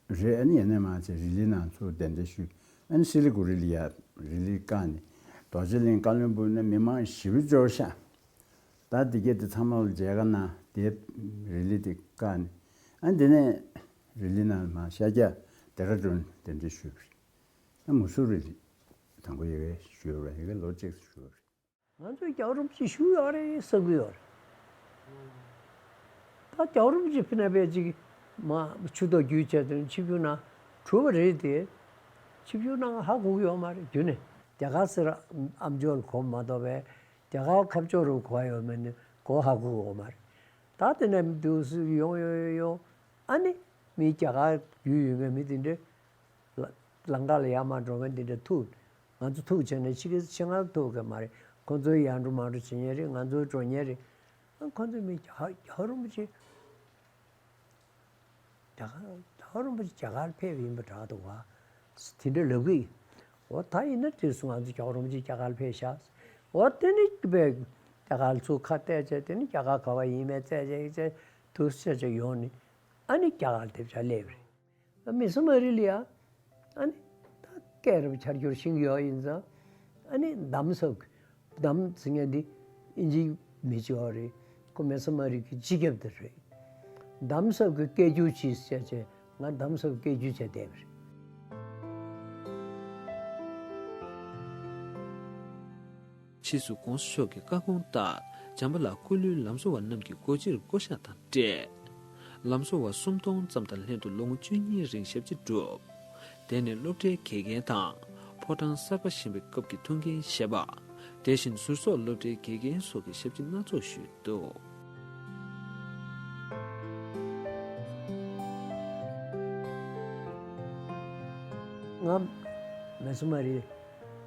རེད། ཨ་ནི་ཡ་ནས་མར་བྱས་རི་ལི་ནང་ཚུར་གདན་འདྲེན་ཞུས། ཨ་ནི་སི་ལི་གུ་རི་ལ་ཡ་རི་ལི་བཀག་ནས། རྡོ་རྗེ་གླིང་ཀ་ལོན་སྦུག་ན་མི་མང་ཞེ་པོ་འབྱོར་ཤག་ད་དེ་གས་དེ་ཚང་མ་ལ་མཇལ་ཁ་གནང་། དེ་རི་ལི་དེ་བཀག་ནས། ཨ་འདི་ནས་རི་ལི་ནང་མར་ཤར་རྒྱག་ལྡེ་ར་ལྡུན་གདན་འདྲེན་ཞུས་པ་རེད། ཨ་མུ་སུ་རི་ལི་དང་པོ་ཡ་གི་ཞུས་པ་རེད། ཡ་གི་ལོ་གཅིག་ཞུས་པ་རེད། ང་ཚོས་རྒྱལ་བ་རིན་པོ་ཆེ་བཞུགས་ཡོད་རེད་བསམ་གྱི་ཡོད་རེད། ད་རྒྱལ་བ་རིན་པོ་ཆེ་ཕི་ན་པའི་ཅིག་མ་ཆུ་ཐོག་བརྒྱུད་བྱས་དོན་ཆིབས་བསྒྱུར་གནང་གྲུབ་པ་རེད་དེ། ཆིབས་བསྒྱུར་གནང་ཧ་གོ་གི་ཡོད་མ་རེད། རྒྱུན་ནས་རྒྱ་གར་སེ་ར་ཨ་མཆོག་ལ་གོ་མ་གཏོགས་པའི་རྒྱ་གར་ཁ་ཕྱོགས་རུ་གོ་ཡོད་མེད་ནི་གོ་ཧ་གོ་གི་ཡོད་མ་རེད། ད་དེ་ནས་འདུག་སེ་ཡོང་ཡོང་ཡོང་ཡོང་། ཨ་ནི་མི་རྒྱ་གར་བརྒྱུད་ཡོད་མཁན་མི་དེ་འདྲས། ལ་ལམ་ཁ་ལ་ཡར་མར་འགྲོ་མཁན་འདི་འདྲ་ཐུག་ང་ཚོ་ཐུག་བྱས་ནས་ཕྱི་རྒྱལ་ཕྱི་ནང་ཐུག་གི་མ་རེད། ཁོ་ཚོ་ཡར་འགྲོ་མར་འགྲོ་བྱེད་མཁན་རེད། ང་ཚོ་འགྲོ་མཁན་རེད། ཨ་ཁོ་ཚོ་མི་རྒྱ་གར་རྒྱ་གར་རིན་པོ་ཆེ། རྒྱ་གར་རྒྱ་གར་རིན་པོ་ཆེ་རྒྱ་གར་ཕེབས་ཡིན་པ་འདྲ་འདུག་བ། དེ་འདྲ་ལབ་གི་ཡིན། འོ་ད་ཡིན་ན་དེ་སུ་ང་ཚོ་རྒྱ་གར་རིན་པོ་ཆེ་རྒྱ་གར་ཕེབས་ཤག་འོ་དེ་ནི་རྒྱ་གར་ཚུར་ཁ་གཏད་བྱས། དེ་ནི་རྒྱ་གར་ག་བ་ཡིན་མིན་བཙལ་བྱས་བཙལ་དུས་ཤ་ཆ་ཡོང་ནི། ཨ་ནི་རྒྱ་གར་དེབ་ཆག་སླེབས་རེད། མི་སུ་མ་རི་ལི་ཡ། ཨ་ནི་ད་སྐད་རབ་ཆར་རྒྱུར་ཤིང་ཡོད་ཡིན་ཙང་། ཨ་ནི་འདམ་སོགས། འདམ་ཟེར་མཁན་འདི་ཨིན་ཇི་མི་ཅོ་རེད། ཁོ་མི་སུ་མ་རི་གི་སྤྱི་ཁྱབ་དེ་རེད། འདམ་སོགས་ཀྱི་སྐད་སྒྱུར་གྱིས་བཤད་བྱས། ང་འདམ་སོགས་སྐད་སྒྱུར་བྱས་བསྡད་པ་རེད། ཕྱིས་སུ་༸གོང་ས་མཆོག་གི་བཀའ་དགོངས་ལྟར། བྱམས་པ་ལ་སྐུ་ལུས་ལམ་བཟོ་བ་རྣམས་ཀྱི་སྒོ་ཕྱིར་བསྐོ་གཞག་དང་འབྲེལ། ལམ་བཟོ་བ་སུམ་སྟོང་ཙམ་དང་ལྷན་དུ་ལོ་ངོ་བཅུ་གཉིས་རིང་ཞབས་ཕྱི་བསྒྲུབས། དེ་ནས་སློབ་གྲྭའི་དགེ་རྒན་དང་། ཕོ་བྲང་གསར་པ་བཞེངས་པའི་སྐབས་ཀྱི་ཐུགས་འགན་བཞེས་པ། དེ་བཞིན་ཟུར་བཙོག་སློབ་གྲྭའི་དགེ་རྒན་སོགས་ཀྱི་ཞབས་ཕྱི་སྣ་ཚོགས་ཞུས་འདུག་ང་མེ་སོ་མ་རི་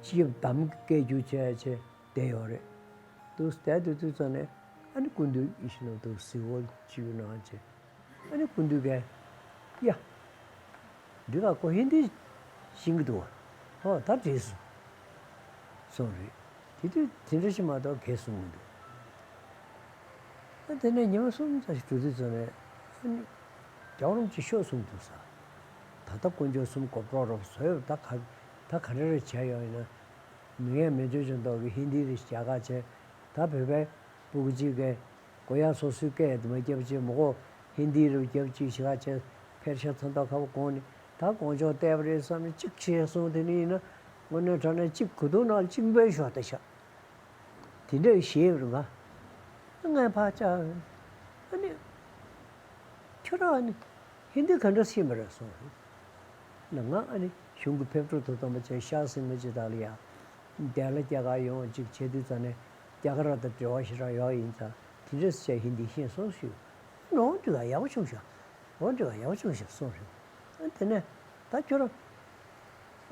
སྤྱི་ཁྱབ་འདམ་གྱི་སྐད་སྒྱུར་བྱས་བྱས་བསྡད་ཡོད་རེད། འདུག་བསྡད་དུས་དུས་ཙམ་ནས་ཨ་ནི་སྐུ་མདུན་ཡིད་བཞིན་ནོར་བུ་ཟི་འོ་སྤྱི་བོའི་ནང་བྱས། ཨ་ནི་སྐུ་མདུན་གྱིས་ཡ། འདི་ག་ཁོ་ཧིན་དི་ཤེས་ཀྱི་འདུག་ཨོ་ད་བྲིས་སོང་། སོང་རེད། དེ་དུས་དེ་འདྲ་ཞིག་མ་གཏོགས་གས་གསུང་མི་འདུག་དེ་ནས་ཉི་མ་གསུམ་ཙམ་ཞིག་འགྲོ་དུས་ཙམ་ནས་ཨ་ནི་རྒྱལ་བ་རིན་པོ་ཆེ་ཤོག་གསུངས་འདུག་ས། ད་ལྟ་དཀོན་མཆོག་གསུམ་གོ་ལྡོག་རོགས་བཟོས་ཡོད། ད་ག་ད་ག་འདྲ་རེ་བྱས་ཡོད་ཡིན་ན། མི་ངན་མི་འཇོན་ཅན་དག་གིས་ཧིན་དི་རེ་རྒྱག་ག་བྱས། ད་བོད་པའི་སྤུ་གུ་གཅིག་གིས་གོ་ཡ་སོ་སོའི་སྐད་དུ་མ་རྒྱབ་ཅིག་མོ་གོ་ཧིན་དི་རེ་རྒྱབ་ཅིག་ཞིག་ག་བྱས། ཕེར་ཤ་ཚོན་མདོག་ཁ་པོ་གོན་ནས་ད་དཀོན་མཆོག་བལྟས་པ་རེད་བསམ་ནས་གཅིག་བྱས་སོང་། དེ་ནས་ཡིན་ན་དངོས་གནས་དྲང་གནས་གཅིག་གོས་ཐུང་ནང་གཅིག་འབོད་ཤོག་ད་ཤག་དེ་འདྲ་ཞེས་པར་ང་ངས་ཕར་བཅར། ཨ་ནི་ཁྱོད་རང་ཨ་ནི་ཧིན་དི་ག་འདྲ་ཤེས་པ་རེད་གསུངས་རེད། ལ་ང་ཨ་ནི་གཞུང་གི་ཕེབས་འབྲུག་ཐུགས་དམ་པ་བཅས་ཤག་ཟིན་མི་ཅི་དག་ལ་ཡ། དེ་ལ་རྒྱ་གར་ཡོང་ཅིག་བྱེད་དུས་ཙམ་ནས་རྒྱ་གར་དང་འབྲེལ་བ་ཞེ་དྲག་ཡོད་ཡིན་ཙང་དེ་འདྲས་བྱས་ཧིན་དི་ཤེས་སོང་ཞུས། ནོ་འདི་ག་ཡག་པོ་བྱུང་ཤག་འོ་འདི་ག་ཡག་པོ་བྱུང་ཤག་གསུངས་རེད། ཨ་དེ་ནས་ད་ཁྱོད་རང་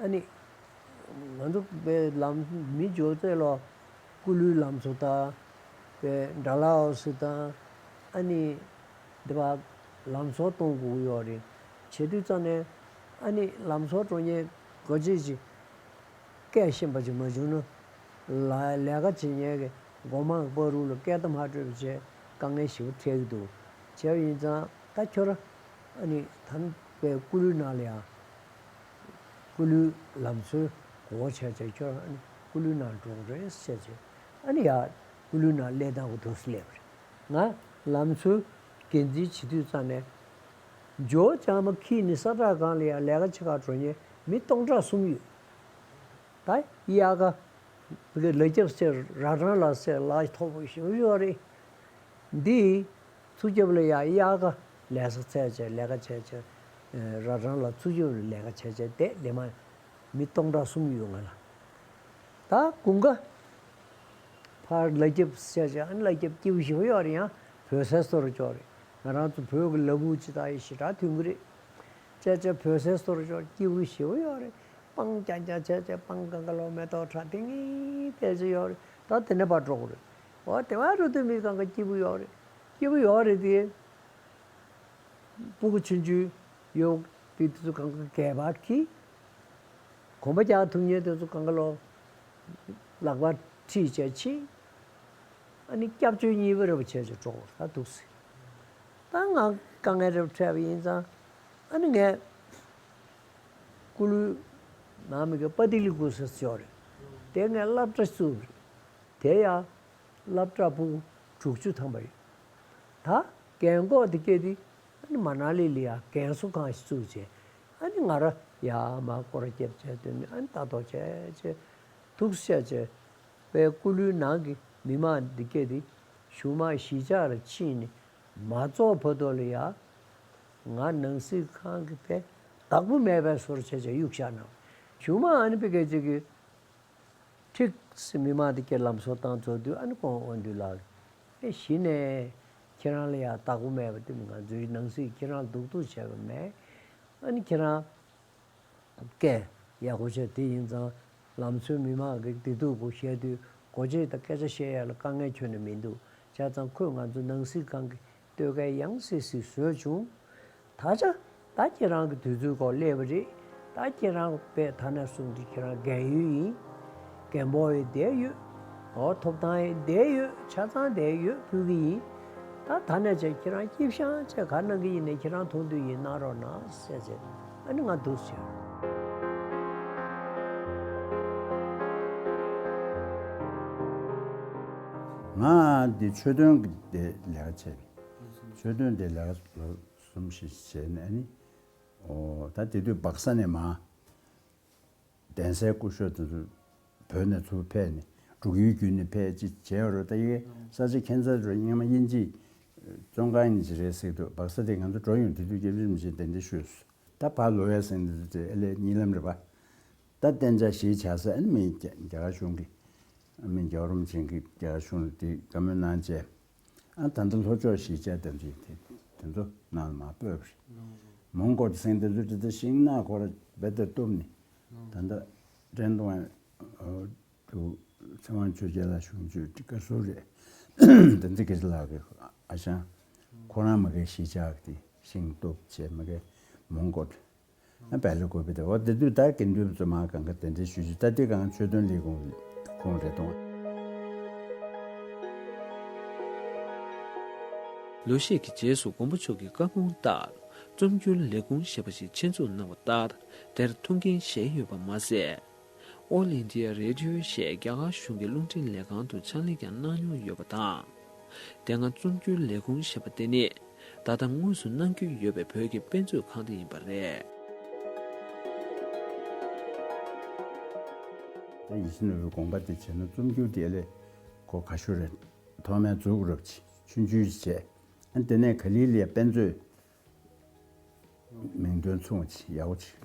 ཨ་ནི་ང་ཚོ་པའི་ལམ་མི་འཇོག་ཚད་ལ་སྐུ་ལུས་ལམ་གཙོ་དང་པའི་འདྲ་ལ་འོ་སི་དང་ཨ་ནི་འདི་བ་ལམ་གཙོ་གཏོང་དགོས་ཡོད་རེད། བྱེད་དུས་ཙམ་ནས་ཨ་ནི་ལམ་གཙོ་འགྲོ་མཁན་གོ་ཅི་ཅི་སྐད་ཤེས་པ་ཅིག་མ་བྱུང་ན། ལ་ལས་ཀ་བྱེད་མཁན་གྱི་མགོ་མང་བར་དུ་ལ་སྐད་བརྡ་མ་སྤྲོད་པ་བྱས་དཀའ་ངལ་ཞེ་པོ་འཕྲད་ཀྱི་འདུག་བྱས་པ་ཡིན་ཙང་ད་ཁྱོད་རང་ཨ་ནི་དམ་པའི་སྐུ་ལུས་ནང་ལ་ཡང་སྐུ་ལུས་ལམ་གཙོའི་གོ་བྱས་བྱས་ཁྱོད་རང་ཨ་ནི་སྐུ་ལུས་ནང་འགྲོ་དགོས་རེད་ཟེར་བྱས་ཨ་ནི་ཡ་སྐུ་ལུས་ནང་སླེབས་སྟངས་གོ་འདུག་སེ་སླེབས་པ་རེད། ང་ལམ་གཙོའི་འགན་འཛིན་བྱེད་དུས་ཙམ་ནས་ཇོ་ལྕང་མ་ཁྱི་ནི་ས་བཀྲ་སྒང་ལ་ཡང་ལས་ཀ་བྱེད་ག་འགྲོ་མཁན་མི་སྟོང་ཕྲག་གསུམ་ཡོད། ད་དབྱར་ཁ་བི་ཀའི་ལ་རྒྱབ་སེ་ར་གྲང་ལ་སེ་ལ་མཐོ་པོ་ཞིག་ཡོད་རེད། འདི་ཚུར་རྒྱབ་ལ་ཡ་དབྱར་ཁ་ལས་ས་འཚོལ་བྱས་ལས་ཀ་བྱས་བྱས་ར་གྲང་ལ་ཚུར་རྒྱབ་ལ་ལས་ཀ་བྱས་བྱས་བསྡད་ལས་མ་མི་སྟོང་ཕྲག་གསུམ་ཡོད་ང་ལ། ད་དགུན་ཁ་ཕར་ལ་རྒྱབ་སེ་བྱས་ལ་རྒྱབ་སྐྱིད་པོ་ཞིག་ཡོད་རེད། ཡང་བོད་ཟས་གཏོར་ཅོག་རེད། ང་རང་ཚོ་བོད་ཀྱི་ལ་ཕུག་ཅི་ད་ཡི་ཞེ་དྲག་མཐུན་གི་རེད། བྱས་བྱས་བོད་ཟས་གཏོར་ཅོག་སྐྱིད་པོ་ཞིག་ཡོད་རེད། སྤང་རྐྱང་རྐྱང་བྱས་བྱས་སྤང་གང་ག་ལོ་མེ་ཏོག་ཁྲ་ཏིང་ངེ་བལྟས་ཅི་ཡོད་རེད། ད་དེ་ནས་ཕར་འགྲོ་དགོས་རེད། འོ་དེ་བ་རུ་དུ་མི་གང་ག་སྐྱིད་པོ་ཡོད་རེད། སྐྱིད་པོ་ཡོད་རེད་དེ། སྤུ་གུ་ཆུང་ཆུང་ཡོད་དེ་དེ་ཚོ་གང་ག་སྐལ་པ་གི་གོམ་པ་རྒྱག་ཐུབ་མཁན་དེ་ཚོ་གང་ག་ལོ་ལག་པ་ཁྲིད་བྱས་ཕྱིན། ཨ་ནི་སྐྱབས་བཅོལ་གཉིས་པ་རེ་བ་བྱས་བྱས་འགྲོ་དགོས་ད་འདུག་སེ། ད་ང་དཀའ་ངལ་རེ་བ་འཕྲད་པ་ཡིན་ཙང་ཨ་ནི་ངས་སྐུ་ལུས་ནང་མི་གི་པ་ཏི་ལི་སྐུ་ཟེར་ཅོག་རེད། དེ་ངས་སློབ་གྲྭ་བཙུགས་རེད། དེ་ཡང་སློབ་གྲྭ་ཕྲུ་གུ་དྲུག་ཅུ་ཐམ་པ་ཡོད། ད་རྒན་གོག་དེ་སྐད་དེ་ཨ་ནི་མ་ན་ལི་ལ་ཡ་རྒན་གསོ་ཁང་ཞིག་བཙུགས་བྱས་ཨ་ནི་ང་ར་ཡ་མ་སྐོར་ར་བརྒྱབ་བྱས་དེ་ནི་ཨ་ནི་ལྟ་རྟོག་བྱས་བྱས་ཐུགས་བཤད་བྱས་པའི་སྐུ་ལུས་ནང་གི་མི་མང་འདི་སྐད་དེ་གཞུག་མ་གཞིས་ཆགས་ལ་ཕྱིན་ནས་མ་རྫོགས་བར་དུ་ལ་ཡ་ང་ནང་སྲིད་ཁང་གི་པའི་བདག་པོ་མེད་པའི་བཟོ་འདྲ་བྱས་བྱས་གཡུགས་བཞག་གནང་། གཞུག་མ་ཨ་ནི་པའི་སྐད་ཅིག་གིས། ཁྲིག་སེ་མི་མང་དེ་སྐད་ལམ་སང་བཏང་ཚར་དུས་ཨ་ནི་ཁོང་དབང་འདུས་ལགས་ཨེ་གཞི་ནས་ཁྱེད་རང་ལ་ཡང་བདག་པོ་མེད་པ་དེ་ང་ཚོའི་ནང་སྲིད་ཁྱེད་རང་སྡུག་ཏུ་བྱས་པ་མེད། ཨ་ནི་ཁྱེད་རང་སྐད་ཡག་པོ་བྱས་དེ་ཡིན་ཙང་ལམ་སང་མི་མང་གི་བདེ་སྡུག་གོ་བཤད་དུས་གོ་ཆེ་དང་སྐད་ཆ་བཤད་ཡ་ལ་དཀའ་ངལ་ཁྱོན་ནས་མི་འདུག་བྱས་ཙང་ཁོས་ང་ཚོ་ནང་སྲིད་ཁང་གི་ལྟོས་ག་ཡང་སྲིད་སྲིད་བཟོས་བྱུང་། ད་ཆ་ད་ཁྱེད་རང་གི་དུས་ཚོད་ཁོག་སླེབས་པ་རེད། ད་ཁྱེད་རང་པས་ཐ་ན་གསུངས་ཏེ་ཁྱེད་རང་རྒན་ཡོལ་ཡིན། རྒན་པོ་ཡི་བསྡད་ཡོད། འོ་ཐོབ་ཐང་ཡི་བསྡད་ཡོད་ཆ་ཚང་བསྡད་ཡོད་ཕུལ་གི་ཡིན། ད་ད་ནས་བྱས་ཁྱེད་རང་སྐྱིད་ཤང་བྱས་ག་གནང་གི་ཡིན་ནས་ཁྱེད་རང་མཐོང་དུས་ཡིན་གནང་རོགས་གནང་ཟེར་བྱས་ཨ་ནི་ང་འདུག་ཟེར། ང་འདི་ཆོས་དོན་གི་དེ་ལས་ཀ་བྱས། ཆོས་དོན་དེ་ལས་ཀ་ལོ་གསུམ་བཞི་བྱས་ནས་ཨ་ནི། ཨོ་ད་དེ་དུས་སྦག་ས་ནས་མ། གདན་སའི་སྐུ་ཞབས་དེ་ཚོ་བོད་ནས་ཚུར་ཕེབས་ནས་འབྲུག་ཡུལ་བརྒྱུད་ནས་ཕེབས་ཅི་བྱས་རོ། ད་ཡི་གེ་ས་ཆ་ཁྱད་མཚར་རོ། སྔོན་མ་དབྱིན་ཇི་བཙོན་ཁང་ཡིན་ཅི་རེད་ཟེར་འདུག་སྦག་ས་དེ་ང་ཚོ་འགྲོ་ཡོང་དེ་དུས་སྐྱབས་རྗེ་རིན་པོ་ཆེ་གདན་འདྲེན་ཞུས་སོང་། ད་ཕར་ལོག་ཡ་ཟེར་འདི་ཚོ་དེ་ཨེ་ལས་གཉིད་ལམ་རེད་པ། ད་གཏན་འཇགས་གཞིས་ཆགས་ས་ཨ་ནི་མི་རྒྱ་རྒྱ་གར་གཞུང་གི་ཨ་མི་རྒྱལ་བ་རིན་པོ་ཆེ་གི་རྒྱ་གར་གཞུང་ལ་དེ་བཀའ་མོལ་གནང་བྱས། ཨ་ད་ལྟ་ལྷོ་ཕྱོགས་གཞིས་ཆགས་དེ་ཚོ་དེ་དེ་ཚོ་ནང་ལ་མར་སྤོས་པ་རེད། མོན་གྷོ་དེ་སེང་དེ་ཚོ་དེ་ཚོ་ཤིང་ནགས་ཁོ་ར་རྦད་དེ་གཏུབ་ནས་ད་ལྟ་ཀྲེན་ཏུའུ་ཨ་དུ་ཚེ་དབང་ཆོས་རྒྱལ་ལགས་གཞུང་ཆོས་དེ་བཀའ་ཟུར་རེད། དེ་ཚོ་སྐད་ཆ་ལགས་ཀྱི་ཨ་ཞང་ཁོ་རང་མ་གི་གཞིས་ཆགས་དེ་ཤིང་གཏུབ་བྱས་མ་གི་མོན་གྷོ་དེ། ཨ་བལ་ལུ་དགོས་པའི་དེ་འོ་དེ་དུས་ད་དགེ་འདུན་པ་ཚོ་མ་གང་ག་གདན་འདྲེན་ཞུ་རྒྱུ་ད་དེ་གང་ཆོས་དོན་ལས་ཁུངས་ཁུངས་རེད་དོ། ལོ་ཤས་ཀྱི་རྗེས་སུ་མགོན་པོ་མཆོག་གི་བཀའ་དགོངས་ལྟར་རྩོམ་སྒྱུར་ལས་ཁུངས་ཞེས་པ་ཞིག་ཆེད་འཛུགས་གནང་བ་ལྟར། དེར་ཐུགས་འགན་བཞེས་ཡོད་པ་མ་ཟད། All India Radio ཞེས་རྒྱ་གར་གཞུང་གི་རླུང་འཕྲིན་ལས་ཁང་དུ་ཕྱག་ལས་ཀྱང་གནང་མྱོང་ཡོད་པ་དང་། དེ་སྔ་རྩོམ་སྒྱུར་ལས་ཁུངས་ཞེས་པ་དེ་ནི། ད་ལྟ་དངོས་སུ་གནང་རྒྱུ་ཡོད་པའི་བོད་ཀྱི་དཔེ་མཛོད་ཁང་དེ་ཡིན་པ་རེད། ད་ཡིད་བཞིན་ནོར་བུའི་དགོངས་པ་དེ་བྱས་ན་རྩོམ་སྒྱུར་དེ་ལས་གོ་ག་ཤོ་རེད། ཐོག་མའི་འཛུགས་རབས་ཆེ་ཆུང་ཆུང་བྱས། ཨ་དེ་ནས་ག་ལི་ལི་ཡ་དཔེ་མཛོད་མིང་དོན་མཚུངས་ཆེ་ཡག་པོ་ཆེ།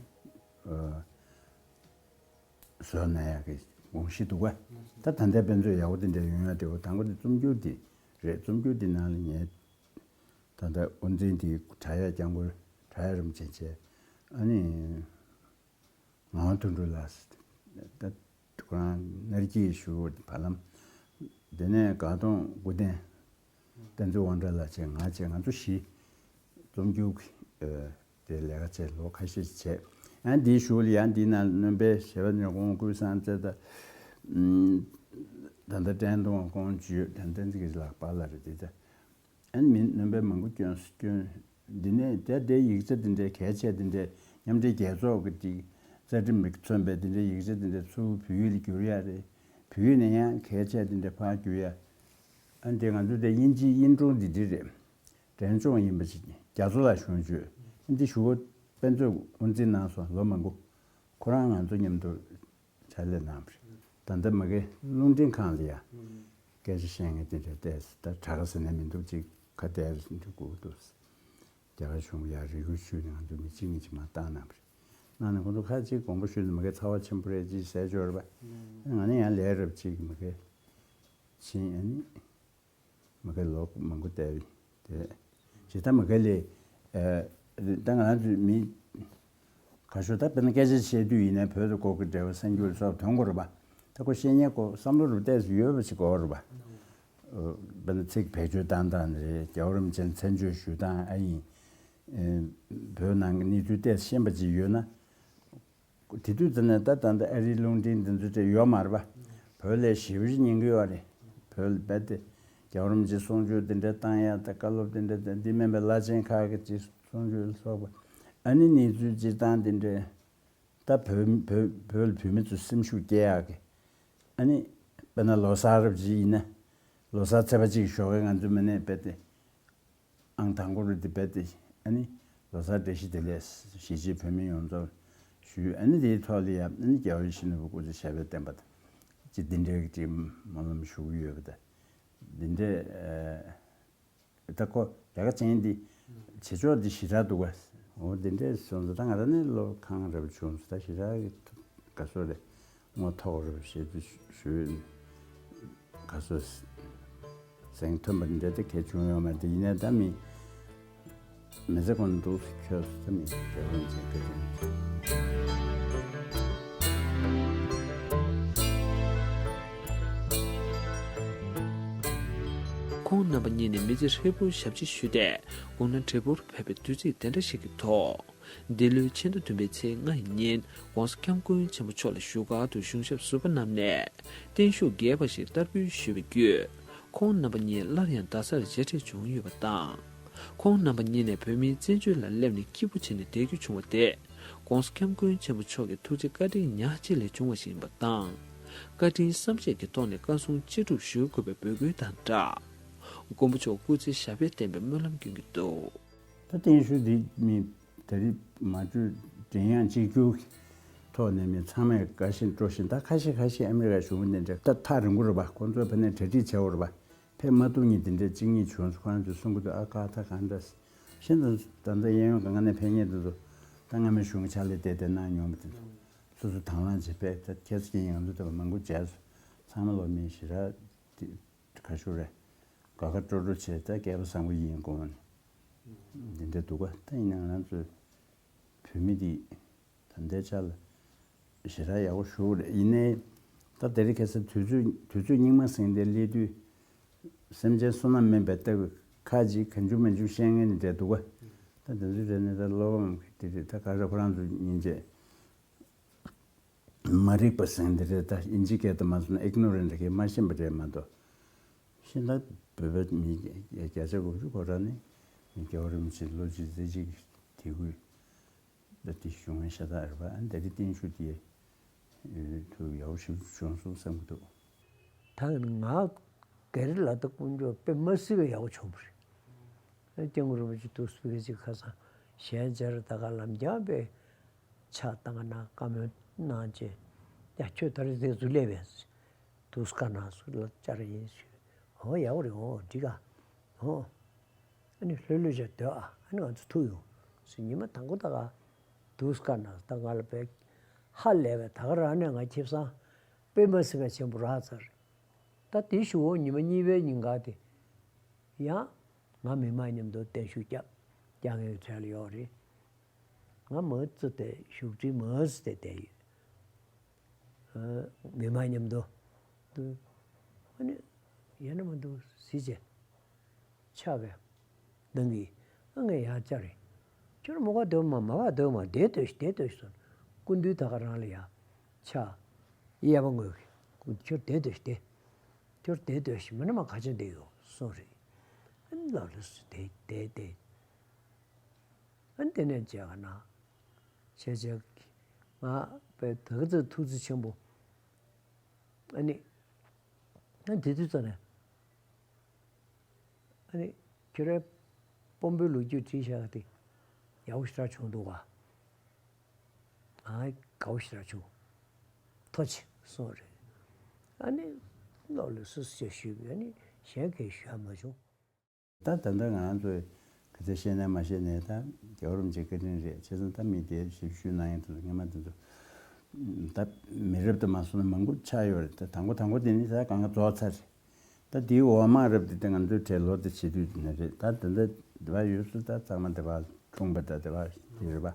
བཟོ་ན་ཡག་གི་དགོངས་གཞི་འདུག་ག་ད་ད་ལྟའི་དཔེ་མཛོད་ཡག་པོ་དེ་འདྲ་ཡོང་ཡག་དེ་འོ་དང་པོ་དེ་རྩོམ་སྒྱུར་དེ་རེད། རྩོམ་སྒྱུར་དེ་ནང་ལ་ངས་ད་ལྟ་དབུ་འཛིན་དེ་བྲག་གཡབ་སྐྱབས་མགོན་བྲག་གཡབ་རིན་པོ་ཆེ་བྱས། ཨ་ནི་ངག་དབང་དོན་གྲུབ་ལགས་ད་ཁོ་རང་ནར་གྱིས་བཞུགས་བར་ལམ། དེ་ནས་དགའ་གདོང་དགུ་ལྡན་བསྟན་འཛིན་དབང་གྲགས་ལགས་བྱས། ང་བྱས། ང་ཚོ་བཞི་རྩོམ་སྒྱུར་གྱི་དེ་ལས་ཀ་བྱས་ལོ་ཁ་ཤས་བྱས། ཡང་འདིའི་གཞུག་ལ་ཡང་འདིའི་ནང་སྣོན་པའི་ཞེ་བ་ཉོ་གོང་ཀུན་བཟང་རྩེ་ད་ད་ལྟ་བཀྲས་མཐོང་ཀོང་ཇོ་དང་བསྟན་འཛིན་གྱི་ལག་པ་ལ་རེད་དེ་ད། ཨ་ནི་མི་སྣོན་པ་མང་པོ་བསྐྱོན་སོང་། བསྐྱོན། འདི་ནས་དེ་དེ་ཡིག་ཆ་འདི་འདྲའི་གལ་ཆེ་འདི་འདྲའི་མཉམ་འབྲེལ་རྒྱལ་ཚོགས་ཀྱི་འདི་རྩ་ཁྲིམས་མཚོན་པའི་འདི་འདྲའི་ཡིག་ཆ་འདི་འདྲ་ཚུར་བོད་ཡིག་ལ་བསྒྱུར་ཡ་རེད། བོད་ཡིག་ནས་ཡང་གལ་ཆེ་འདི་འདྲ་ཕར་བསྒྱུར་ཡ། ཨ་འདི་ང་ཚོ་དེ་དབྱིན་ཇིའི་དབྱིན་ཀྲུང་འདི་འདྲ་རེད། འབྲས་ལྗོངས་ཡིན་པ་ཅིག་རྒྱ་མཚོ་ལགས་གཞུང་བརྗོད། ཨ་འདི་ཞུ་བ་དཔེ་མཛོད་དབུ་འཛིན་གནང་སོང་ལོ་མང་པོ། ཁོ་རང་ང་ཚོ་མཉམ་དུ་ཕྱག་ལས་གནང་བ་རེད། ད་ལྟ་མ་གི་རླུང་འཕྲིན་ཁང་ལ་ཡ། སྐད་ཆ་བཤད་མཁན་དེ་འདྲ་བལྟས་ད་དྲག་ག་ཟེར་ན་མི་འདུག་ཅིག་ཁ་བལྟས་རེད་འདུག་གུ་འདུག་རྒྱ་གར་གཞུང་ཡ་རེ་སྐུལ་ཞུས་ནས་ང་ཚོ་མི་གཅིག་གཉིས་ཅིག་མ་བཏང་གནང་བ་རེད། གནང་ནས་ཁོང་ཚོ་ཁ་ཅིག་དགོངས་པ་ཞུས་ནས་མ་གི་ཚ་བ་ཆེན་པོ་རེད་ཅིག་ཟེར་འབྱོར་བ། ང་ནི་ཡང་ལས་རབ་ཅིག་མ་གི་ཕྱིན། ཨ་ནི་མ་གི་ལོ་མང་པོ་བསྡད་དེ་ཇི་ལྟར་མ་གི་ལས་ད་ང་རང་ཚོའི་མི། ག་ཤོ་ད་དཔེར་ན་སྐད་ཆ་བཤད་དུས་ཡིན་ནའི་བོད་དུ་ལྐོག་གི་འབྲེལ་བ་གསར་འགྱུར་སོགས་ཐོན་དགོས་རེད་པ། ད་ཁོ་བཤད་ཉན་ཁོ་བསམ་བློ་རུ་བལྟས་སུ་ཡོད་པ་ཞིག་དགོས་རེད་པ། དཔེར་ན་ཚིག་བེད་སྤྱོད་བཏང་སྟངས་རེད། རྒྱལ་བ་རིན་པོ་ཆེ་མཚན་བརྗོད་ཞུ་སྟངས་ཨ་ཡིན། བོད་ནང་གི་གནས་ཚུལ་ཏོག་ཙམ་ཤེས་པ་ཅིག་ཡོད་ན། དེ་དུས་ཙམ་ནས་ད་ད་ལྟ་ཨ་རིའི་རླུང་འཕྲིན་འདི་ཚོ་དེ་ཡོད་མ་རེད་པ། བོད་ལས་ཞེ་པོ་ཅིག་ཉན་གི་ཡོད་རེད། བོད་ལ་རྦད་དེ་རྒྱལ་བ་རིན་པོ་ཆེ་གསུང་ཆོས་འདི་འདྲ་བཏང་ཡ་དང་བཀའ་སློབ་འདི་འདྲ་དང་འདི་མིན་པའི་བླ་ཆེན་ཁག་གི་ཅིག་གསུང་ཆོས་སོགས་པ། ཨ་ནི་གནས་ཚུལ་སྤྱིར་བཏང་འདི་འདྲའི་ད་བོད་བོད་བོད་ལ་བོད་མི་ཚོ་སེམས་ཤུགས་སྐྱེ་ཡག་གི། ཨ་ནི་དཔེར་ན་ལོ་གསར་རབ་ཅིག་ཡིན་ན། ལོ་གསར་ཚེས་པ་གཅིག་ཞོགས་ཀས་ང་ཚོ་མི་ནས་རྦད་དེ། ཨང་དང་པོ་རུ་དེ་རྦད་དེ་ཨ་ནི་ལོ་གསར་བཀྲ་ཤིས་བདེ་ལེགས། གཞིས་བྱེས་བོད་མི་ཡོངས་རྫོགས་ཞུས། ཨ་ནི་དེའི་ཐོག་ལ་ཡང་ཨ་ནི་རྒྱལ་བ་ཡིད་བཞིན་ནོར་བུ་སྐུ་ཚེ་ཞབས་པད་བརྟན་པ་དང་། ཅི་འདི་འདྲའི་གི་ཅིག་སྨོན་ལམ་ཞུ་གི་ཡོད་པ་དང་། འདི་འདྲའི་ད་ཁོ་ལས་ཀ་བྱེད་འདི་བྱེད་ཕྱོགས་འདི་ཞེ་དྲག་འདུག་ག་འོ་འདི་འདྲའི་སོང་ཙང་ད་ང་རང་ནི་སློབ་ཁང་རབ་བྱུང་སོང་། ད་ཞེ་དྲག་གི་དཀའ་སོ་རེད། རྔོ་ཐོག་རུ་ཞེས་དུ་ཞུས། ག་སོ་སེང་ཐོན་པ་འདྲ་དེ་གལ་བྱུང་ཡོད་མ་རེད། ཡིན་ནའི་ད་མི་མི་ཚེ་ཁོ་ན་འདུག་སུ་ཁྱོད་སུ་ད་མི་རྒྱལ་བ་མཛད་གི་དེ། ཁོང་རྣམ་པ་གཉིས་ནས་མི་ཚེ་ཧྲིལ་པོར་ཞབས་ཕྱི་ཞུས་ཏེ་དགུང་ལོ་བགྲེས་པོར་ཕེབས་པའི་དུས་ཚིགས་དེ་འདྲ་ཞིག་གི་ཐོག་འདི་ལོའི་ཕྱི་ཟླ་བདུན་པའི་ཚེས་ལྔ་ཡི་ཉིན་༸གོང་ས་༸སྐྱབས་མགོན་ཆེན་པོ་མཆོག་ལ་བཞུགས་སྒར་དུ་གཞུང་ཞབས་ཟུར་པ་རྣམས་ནས་བརྟན་བཞུགས་རྒྱས་པ་ཞིག་བསྟར་འབུལ་ཞུས་པའི་བརྒྱུད། ཁོང་རྣམ་པ་གཉིས་སླར་ཡང་རྡ་སར་མཇལ་འཕྲད་བྱུང་ཡོད་པ་དང་། ཁོང་རྣམ་པ་གཉིས་ནས་བོད་མིའི་བཙན་བྱོལ་ལ་སླེབས་ནས་སྐྱིད་པོ་བྱས་ནས་བསྡད་རྒྱུ་བྱུང་བ་དེ་༸གོང་ས་༸སྐྱབས་མགོན་ཆེན་པོ་མཆོག་གི་ཐུགས་རྗེ་བཀའ་དྲིན་ཉག་གཅིག་ལས་བྱུང་བ་ཞིག་ཡིན་པ་དང་། བཀའ་དྲིན་བསམ་ཤེས་ཀྱི་ཐོག་ནས་བཀའ་གསུང་ཅི་སྒྲུབ་ཞུ་དགོས་པའི་འབོད་སྐུལ་དང་སྦྲགས། མགོན་པོ་མཆོག་སྐུ་ཚེ་ཞབས་པད་བརྟན་པའི་སྨོན་ལམ་སྐྱོན་གྱི་འདུག་ད་བརྟན་བཞུགས་འདི་མི་ད་རེས་མ་གྲོས་མགྲིན་དབྱངས་གཅིག་གྱུར་གྱི་ཐོག་ནས་མི་ཚང་མས་དགའ་བཞིན་སྤྲོ་བཞིན། ད་ཁ་ཤས་ཁ་ཤས་ཨ་མི་རི་ཀ་གཞུང་འདི་འདྲ་ད་ཐག་རིང་པོ་རེད་པ། ཁོང་ཚོས་ཕ་ནས་གྲ་སྒྲིག་བྱས་པ་རེད་པ། ཕེབས་མ་ཐུབ་མཁན་དེ་འདྲས་གཅིག་གཉིས་བྱུང་སོང་། ཁོ་རང་ཚོས་གསུང་གི་འདུག་ཨ་ཁ་ད་གང་འདྲ་ཤེས། ད་ད་ལྟ་གཡས་གཡོན་གང་ག་ནས་ཕེབས་མཁན་དེ་ཚོ་ད་སྔ་མའི་གཞུང་གི་ཕྱག་ལས་དེ་གནང་མྱོང་བ་དེ་ཚོ་སོ་སོ་དང་བླངས་བྱས་ཕེབས། ད་ཁྱེད་ཚོ་ཀྱང་ང་ཚོ་ལྟ་བུ་མང་པོ་མཇལ་སོང་། ཚང་མ་ལོ་མི་ཞེ་དྲག་དེ་ག་ཞུ་རེད། དགའ་དགའ་སྤྲོ་སྤྲོ་བྱས། ད་སྐལ་པ་བཟང་པོ་ཡིན་དགོངས་ནས་འདི་འདྲ་འདུག་ག་ད་ཡིན་ན་ང་རང་ཚོའི་བོད་མི་འདི་ད་ལྟའི་ཆ་ལ་ཞེ་དྲག་ཡག་པོ་ཞུ་གི་རེད། ཡིན་ནའི་ད་དེ་རིང་ཁ་སང་དུས་ཚོད་དུས་ཚོད་སྙིགས་མ་ཟིན་ཏེ་སླེབས་དུས། སེམས་ཅན་བསོད་ནམས་དམན་པའི་ལྟ་བུ་ཁ་ཅིག་གང་བྱུང་མང་བྱུང་བཤད་མཁན་འདྲ་འདུག་ག་ད་དེ་ཚོའི་གྲས་ནས་ད་བློ་ཕམ་གྱི་དེ་རེད། ད་ག་རེ་ཁོ་རང་ཚོ་སྙིང་རྗེ་མ་རིག་པ་ཟེར་འདི་རེད། ད་ཨིན་ཇི་སྐད་དུ་མ་སོང་ན་ཨིག་ནོ་རེན་ཊི་གིས་མ་ཤེས་པ་རེད་མ་གཏོགས། ཤེས་ད་ བོད་པ་མི་བརྒྱ་ཆ་དགུ་བཅུ་གོ་གྲངས་ནི་རྒྱལ་བ་རིན་པོ་ཆེ་ལོ་གཅིག་ཚེ་གཅིག་གི་དད་གུས་ལ་དེ་བྱུང་བའི་ཤ་སྟག་རེད་པ། ཨ་ནི་ད་རེས་བརྟན་བཞུགས་དེ་ཐུགས་ཡག་པོ་ཞིག་བྱུང་སོང་བསམ་གྱི་འདུག། ད་ང་སྒེར་ལ་ད་དཀོན་མཆོག་དཔེ་མ་སྲིད་པའི་ཡག་པོ་བྱུང་བ་རེད། སྐྱབས་མགོན་རིན་པོ་ཆེ་དུས་སུ་ཕ་གི་ཅིག་ཁ་སང་གཞན་སྦྱར་ད་ག་ལམ་རྒྱང་པའི་ཕྱག་བཏང་གནང་བཀའ་མོལ་གནང་རྗེས། ཡ་ཁྱོད་ད་རེས་དེ་ཚོ་སླེབས་པས། དུས་བཀའ་གནང་སོང་ལ་བཅར་ཡིན་ཞུས། ཧོ་ཡག་པོ་རེད། ཧོ་འགྲིག་ག། ཧོ། ཨ་ནི་ལྷོད་ལྷོད་བྱས་སྡོད་ཨ། ཨ་ནི་ང་ཚོ་ཐུག་ཡོང་ཟེར། ཉི་མ་དང་པོ་ད་ག་དུས་བཀའ་གནང་ད་ང་ལ་བས་ཧ་ལས་པས། ད་ག་རང་ནས་ང་ཁེ་བཟང་དཔེ་མ་སྲིད་པ་ཆེན་པོ་རག་ཚར་རེད། ད་དེའི་གཞུག་གུ་ཉི་མ་གཉིས་པའི་ཉིན་ག་དེ་ཡང་ང་མི་མང་མཉམ་དུ་བརྟན་བཞུགས་བསྐྱབས་བསྐྱངས་ཡོད་ཚད་ལ་ཡོད་རེད། ང་མ་ཙི་དེ་བཞུགས་ཁྲི་མ་ཙི་དེ་བསྡད་ཡོད། ཨ། མི་མང་མཉམ་དུ་འདུག། ཨ་ནི་ཡང་ན་མ་འདུག་ཟེར་བྱས། ཕྱག་གིས་འདང་གིས། ཨ་ངས་ཡར་བཅར་རེད། ཁྱོད་མོ་ག་སྡོད་མ། མ་ག་སྡོད་མ། བསྡད་སྡོད་ཤིག་བསྡད་སྡོད་ཤིག་གསུངས། སྐུ་མདུན་ད་ག་རང་ལ་ཡ་ཕྱག་གཡས་པ་ངོས་ཀྱི། ཁྱོད་བསྡད་སྡོད་ཤིག་བསྡད། ཁྱོད་བསྡད་སྡོད་ཤིག་མིན་ན་མ་ཁ་ཆེམས་བསྡད་ཡོད་གསུངས་རེད། ཨ་ནི་ལགས་ལགས་སོ་བསྡད་བསྡད་བསྡད། ཨ་ནི་དེ་ནས་མཇལ་ཁ་གནང་། བྱས་བྱས་ང་བས་ད་ག་ཚོད་ཐུགས་རྗེ་ཆེན་པོ། ཨ་ནི་ཨ་དེ་དུས་ཙམ་ནས་ཨ་ནི་ཁྱོད་རའི་དཔོན་པོའི་ལོ་རྒྱུས་བྲིས་བཞག་དེ་ཡག་པོ་ཞེ་དྲག་བྱུང་འདུག་ག། ཨ་དགའ་པོ་ཞེ་དྲག་བྱུང་། ཐུགས་རྗེ་ཆེ་གསུངས་རེད། ཨ་ནི་ལགས་ལགས་སོ་སོ་ཞེས་ཞུས་པས། ཨ་ནི་གཞན་གྱིས་ཞུ་ཡ་མ་བྱུང་། ད་ད་ལྟ་ང་ཚོས་ག་ཚོད་བཤད་ནའི་མ་བཤད་ནའི་ད་རྒྱལ་བ་རིན་པོ་ཆེའི་བཀའ་དྲིན་རེད། བྱས་ཙང་ད་མི་དེ་ཞིབ་ཞུས་གནང་ཡག་དེ་ཚོ་སྔོན་མ་དེ་ཚོ་ད་མི་རབས་དུ་མ་སོང་ན་མང་པོ་ཆགས་ཡོད་རེད། ད་དང་པོ་དང་པོ་དེ་ནི་ད་གང་ག་རྫོགས་ཚར་རེད། ད་དེའི་འོག་མ་རབས་དེ་ད་ང་ཚོའི་གྲས་ལོ་དེ་བྱེད་དུས་དེ་ནི་རེད། ད་དེ་འདྲ་དེ་བ་ཡོད་སུ་ད་གཙང་མ་དེ་བ་འཁྲུངས་པ་ད་དེ་བ་དེ་རེད་པ།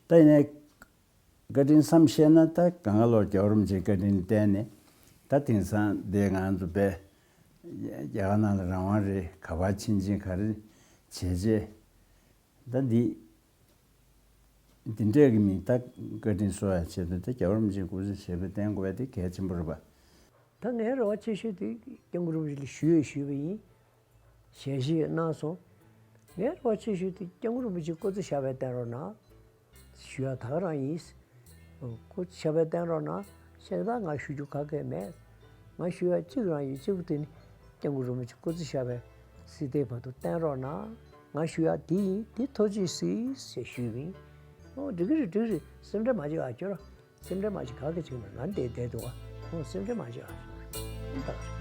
ད་ཡིན་ནའི་བཀའ་དྲིན་བསམ་ཤེས་ན་ད་གང་ག་ལོར་རྒྱལ་བ་རིན་པོ་ཆེའི་བཀའ་དྲིན་བརྟེན་ནས་ད་དེང་སང་དེ་ང་ཚོ་པས་རྒྱ་གར་ནང་ལ་རང་དབང་རེད། ག་པར་ཕྱིན་ཕྱིན་ག་རེ་བྱས་རྗེས་ད་འདི་འདི་འདྲས་ཀྱི་མི་ད་བཀའ་དྲིན་གསོ་ཡ་ཆེད་དུ་ད་རྒྱལ་བ་རིན་པོ་ཆེའི་སྐུ་ཚེ་ཞབས་པད་བརྟན་དགོས་པ་དེ་གལ་ཆེན་པོ་རེད་པ། ད་ངའི་རེ་བ་ཆེ་ཤོས་དེ་སྐྱབས་མགོན་རིན་པོ་ཆེ་ལ་ཞུ་ཡས་ཞུས་པ་ཡིན། ཞལ་བཞེས་གནང་སོང་། ངའི་རེ་བ་ཆེ་ཤོས་དེ་སྐྱབས་མགོན་རིན་པོ་ཆེ་སྐུ་ཚེ་ཞབས་པད་བརྟན་རོགས་གནང་། ཞུ་ཡ་ད་ག་རང་ཡིན། སྐུ་ཚེ་ཞབས་པད་བརྟན་རོགས་གནང་། གཞན་དག་ང་ཞུ་རྒྱུ་ག་གེ་མེད། ང་ཞུ་ཡ་གཅིག་རང་ཡིན། གཅིག་པུ་དེ་ནི་སྐྱབས་མགོན་རིན་པོ་ཆེ་སྐུ་ཚེ་ཞབས་པད་སྲིད་མཐའི་བར་དུ་བརྟན་རོགས་གནང་། ང་ཞུ་ཡ་དེ་ཡིན། དེ་ཐུགས་རྗེས་གཟིགས་ཞེས་ཞུས་པ་ཡིན། ཨོ་འགྲིག་གི་རེད། འགྲིག་གི་རེད། སེམས་ཁྲལ་མ་བྱེད་ཨ། ཁྱོད་རང་སེམས་ཁྲལ་མ་བྱེད། ག་གེ་བྱེད་མ། ང་འདིར་བསྡད་འདུག་ཨ། ཁོང་སེམས་ཁྲལ་མ་བྱེད་ཨ། ད།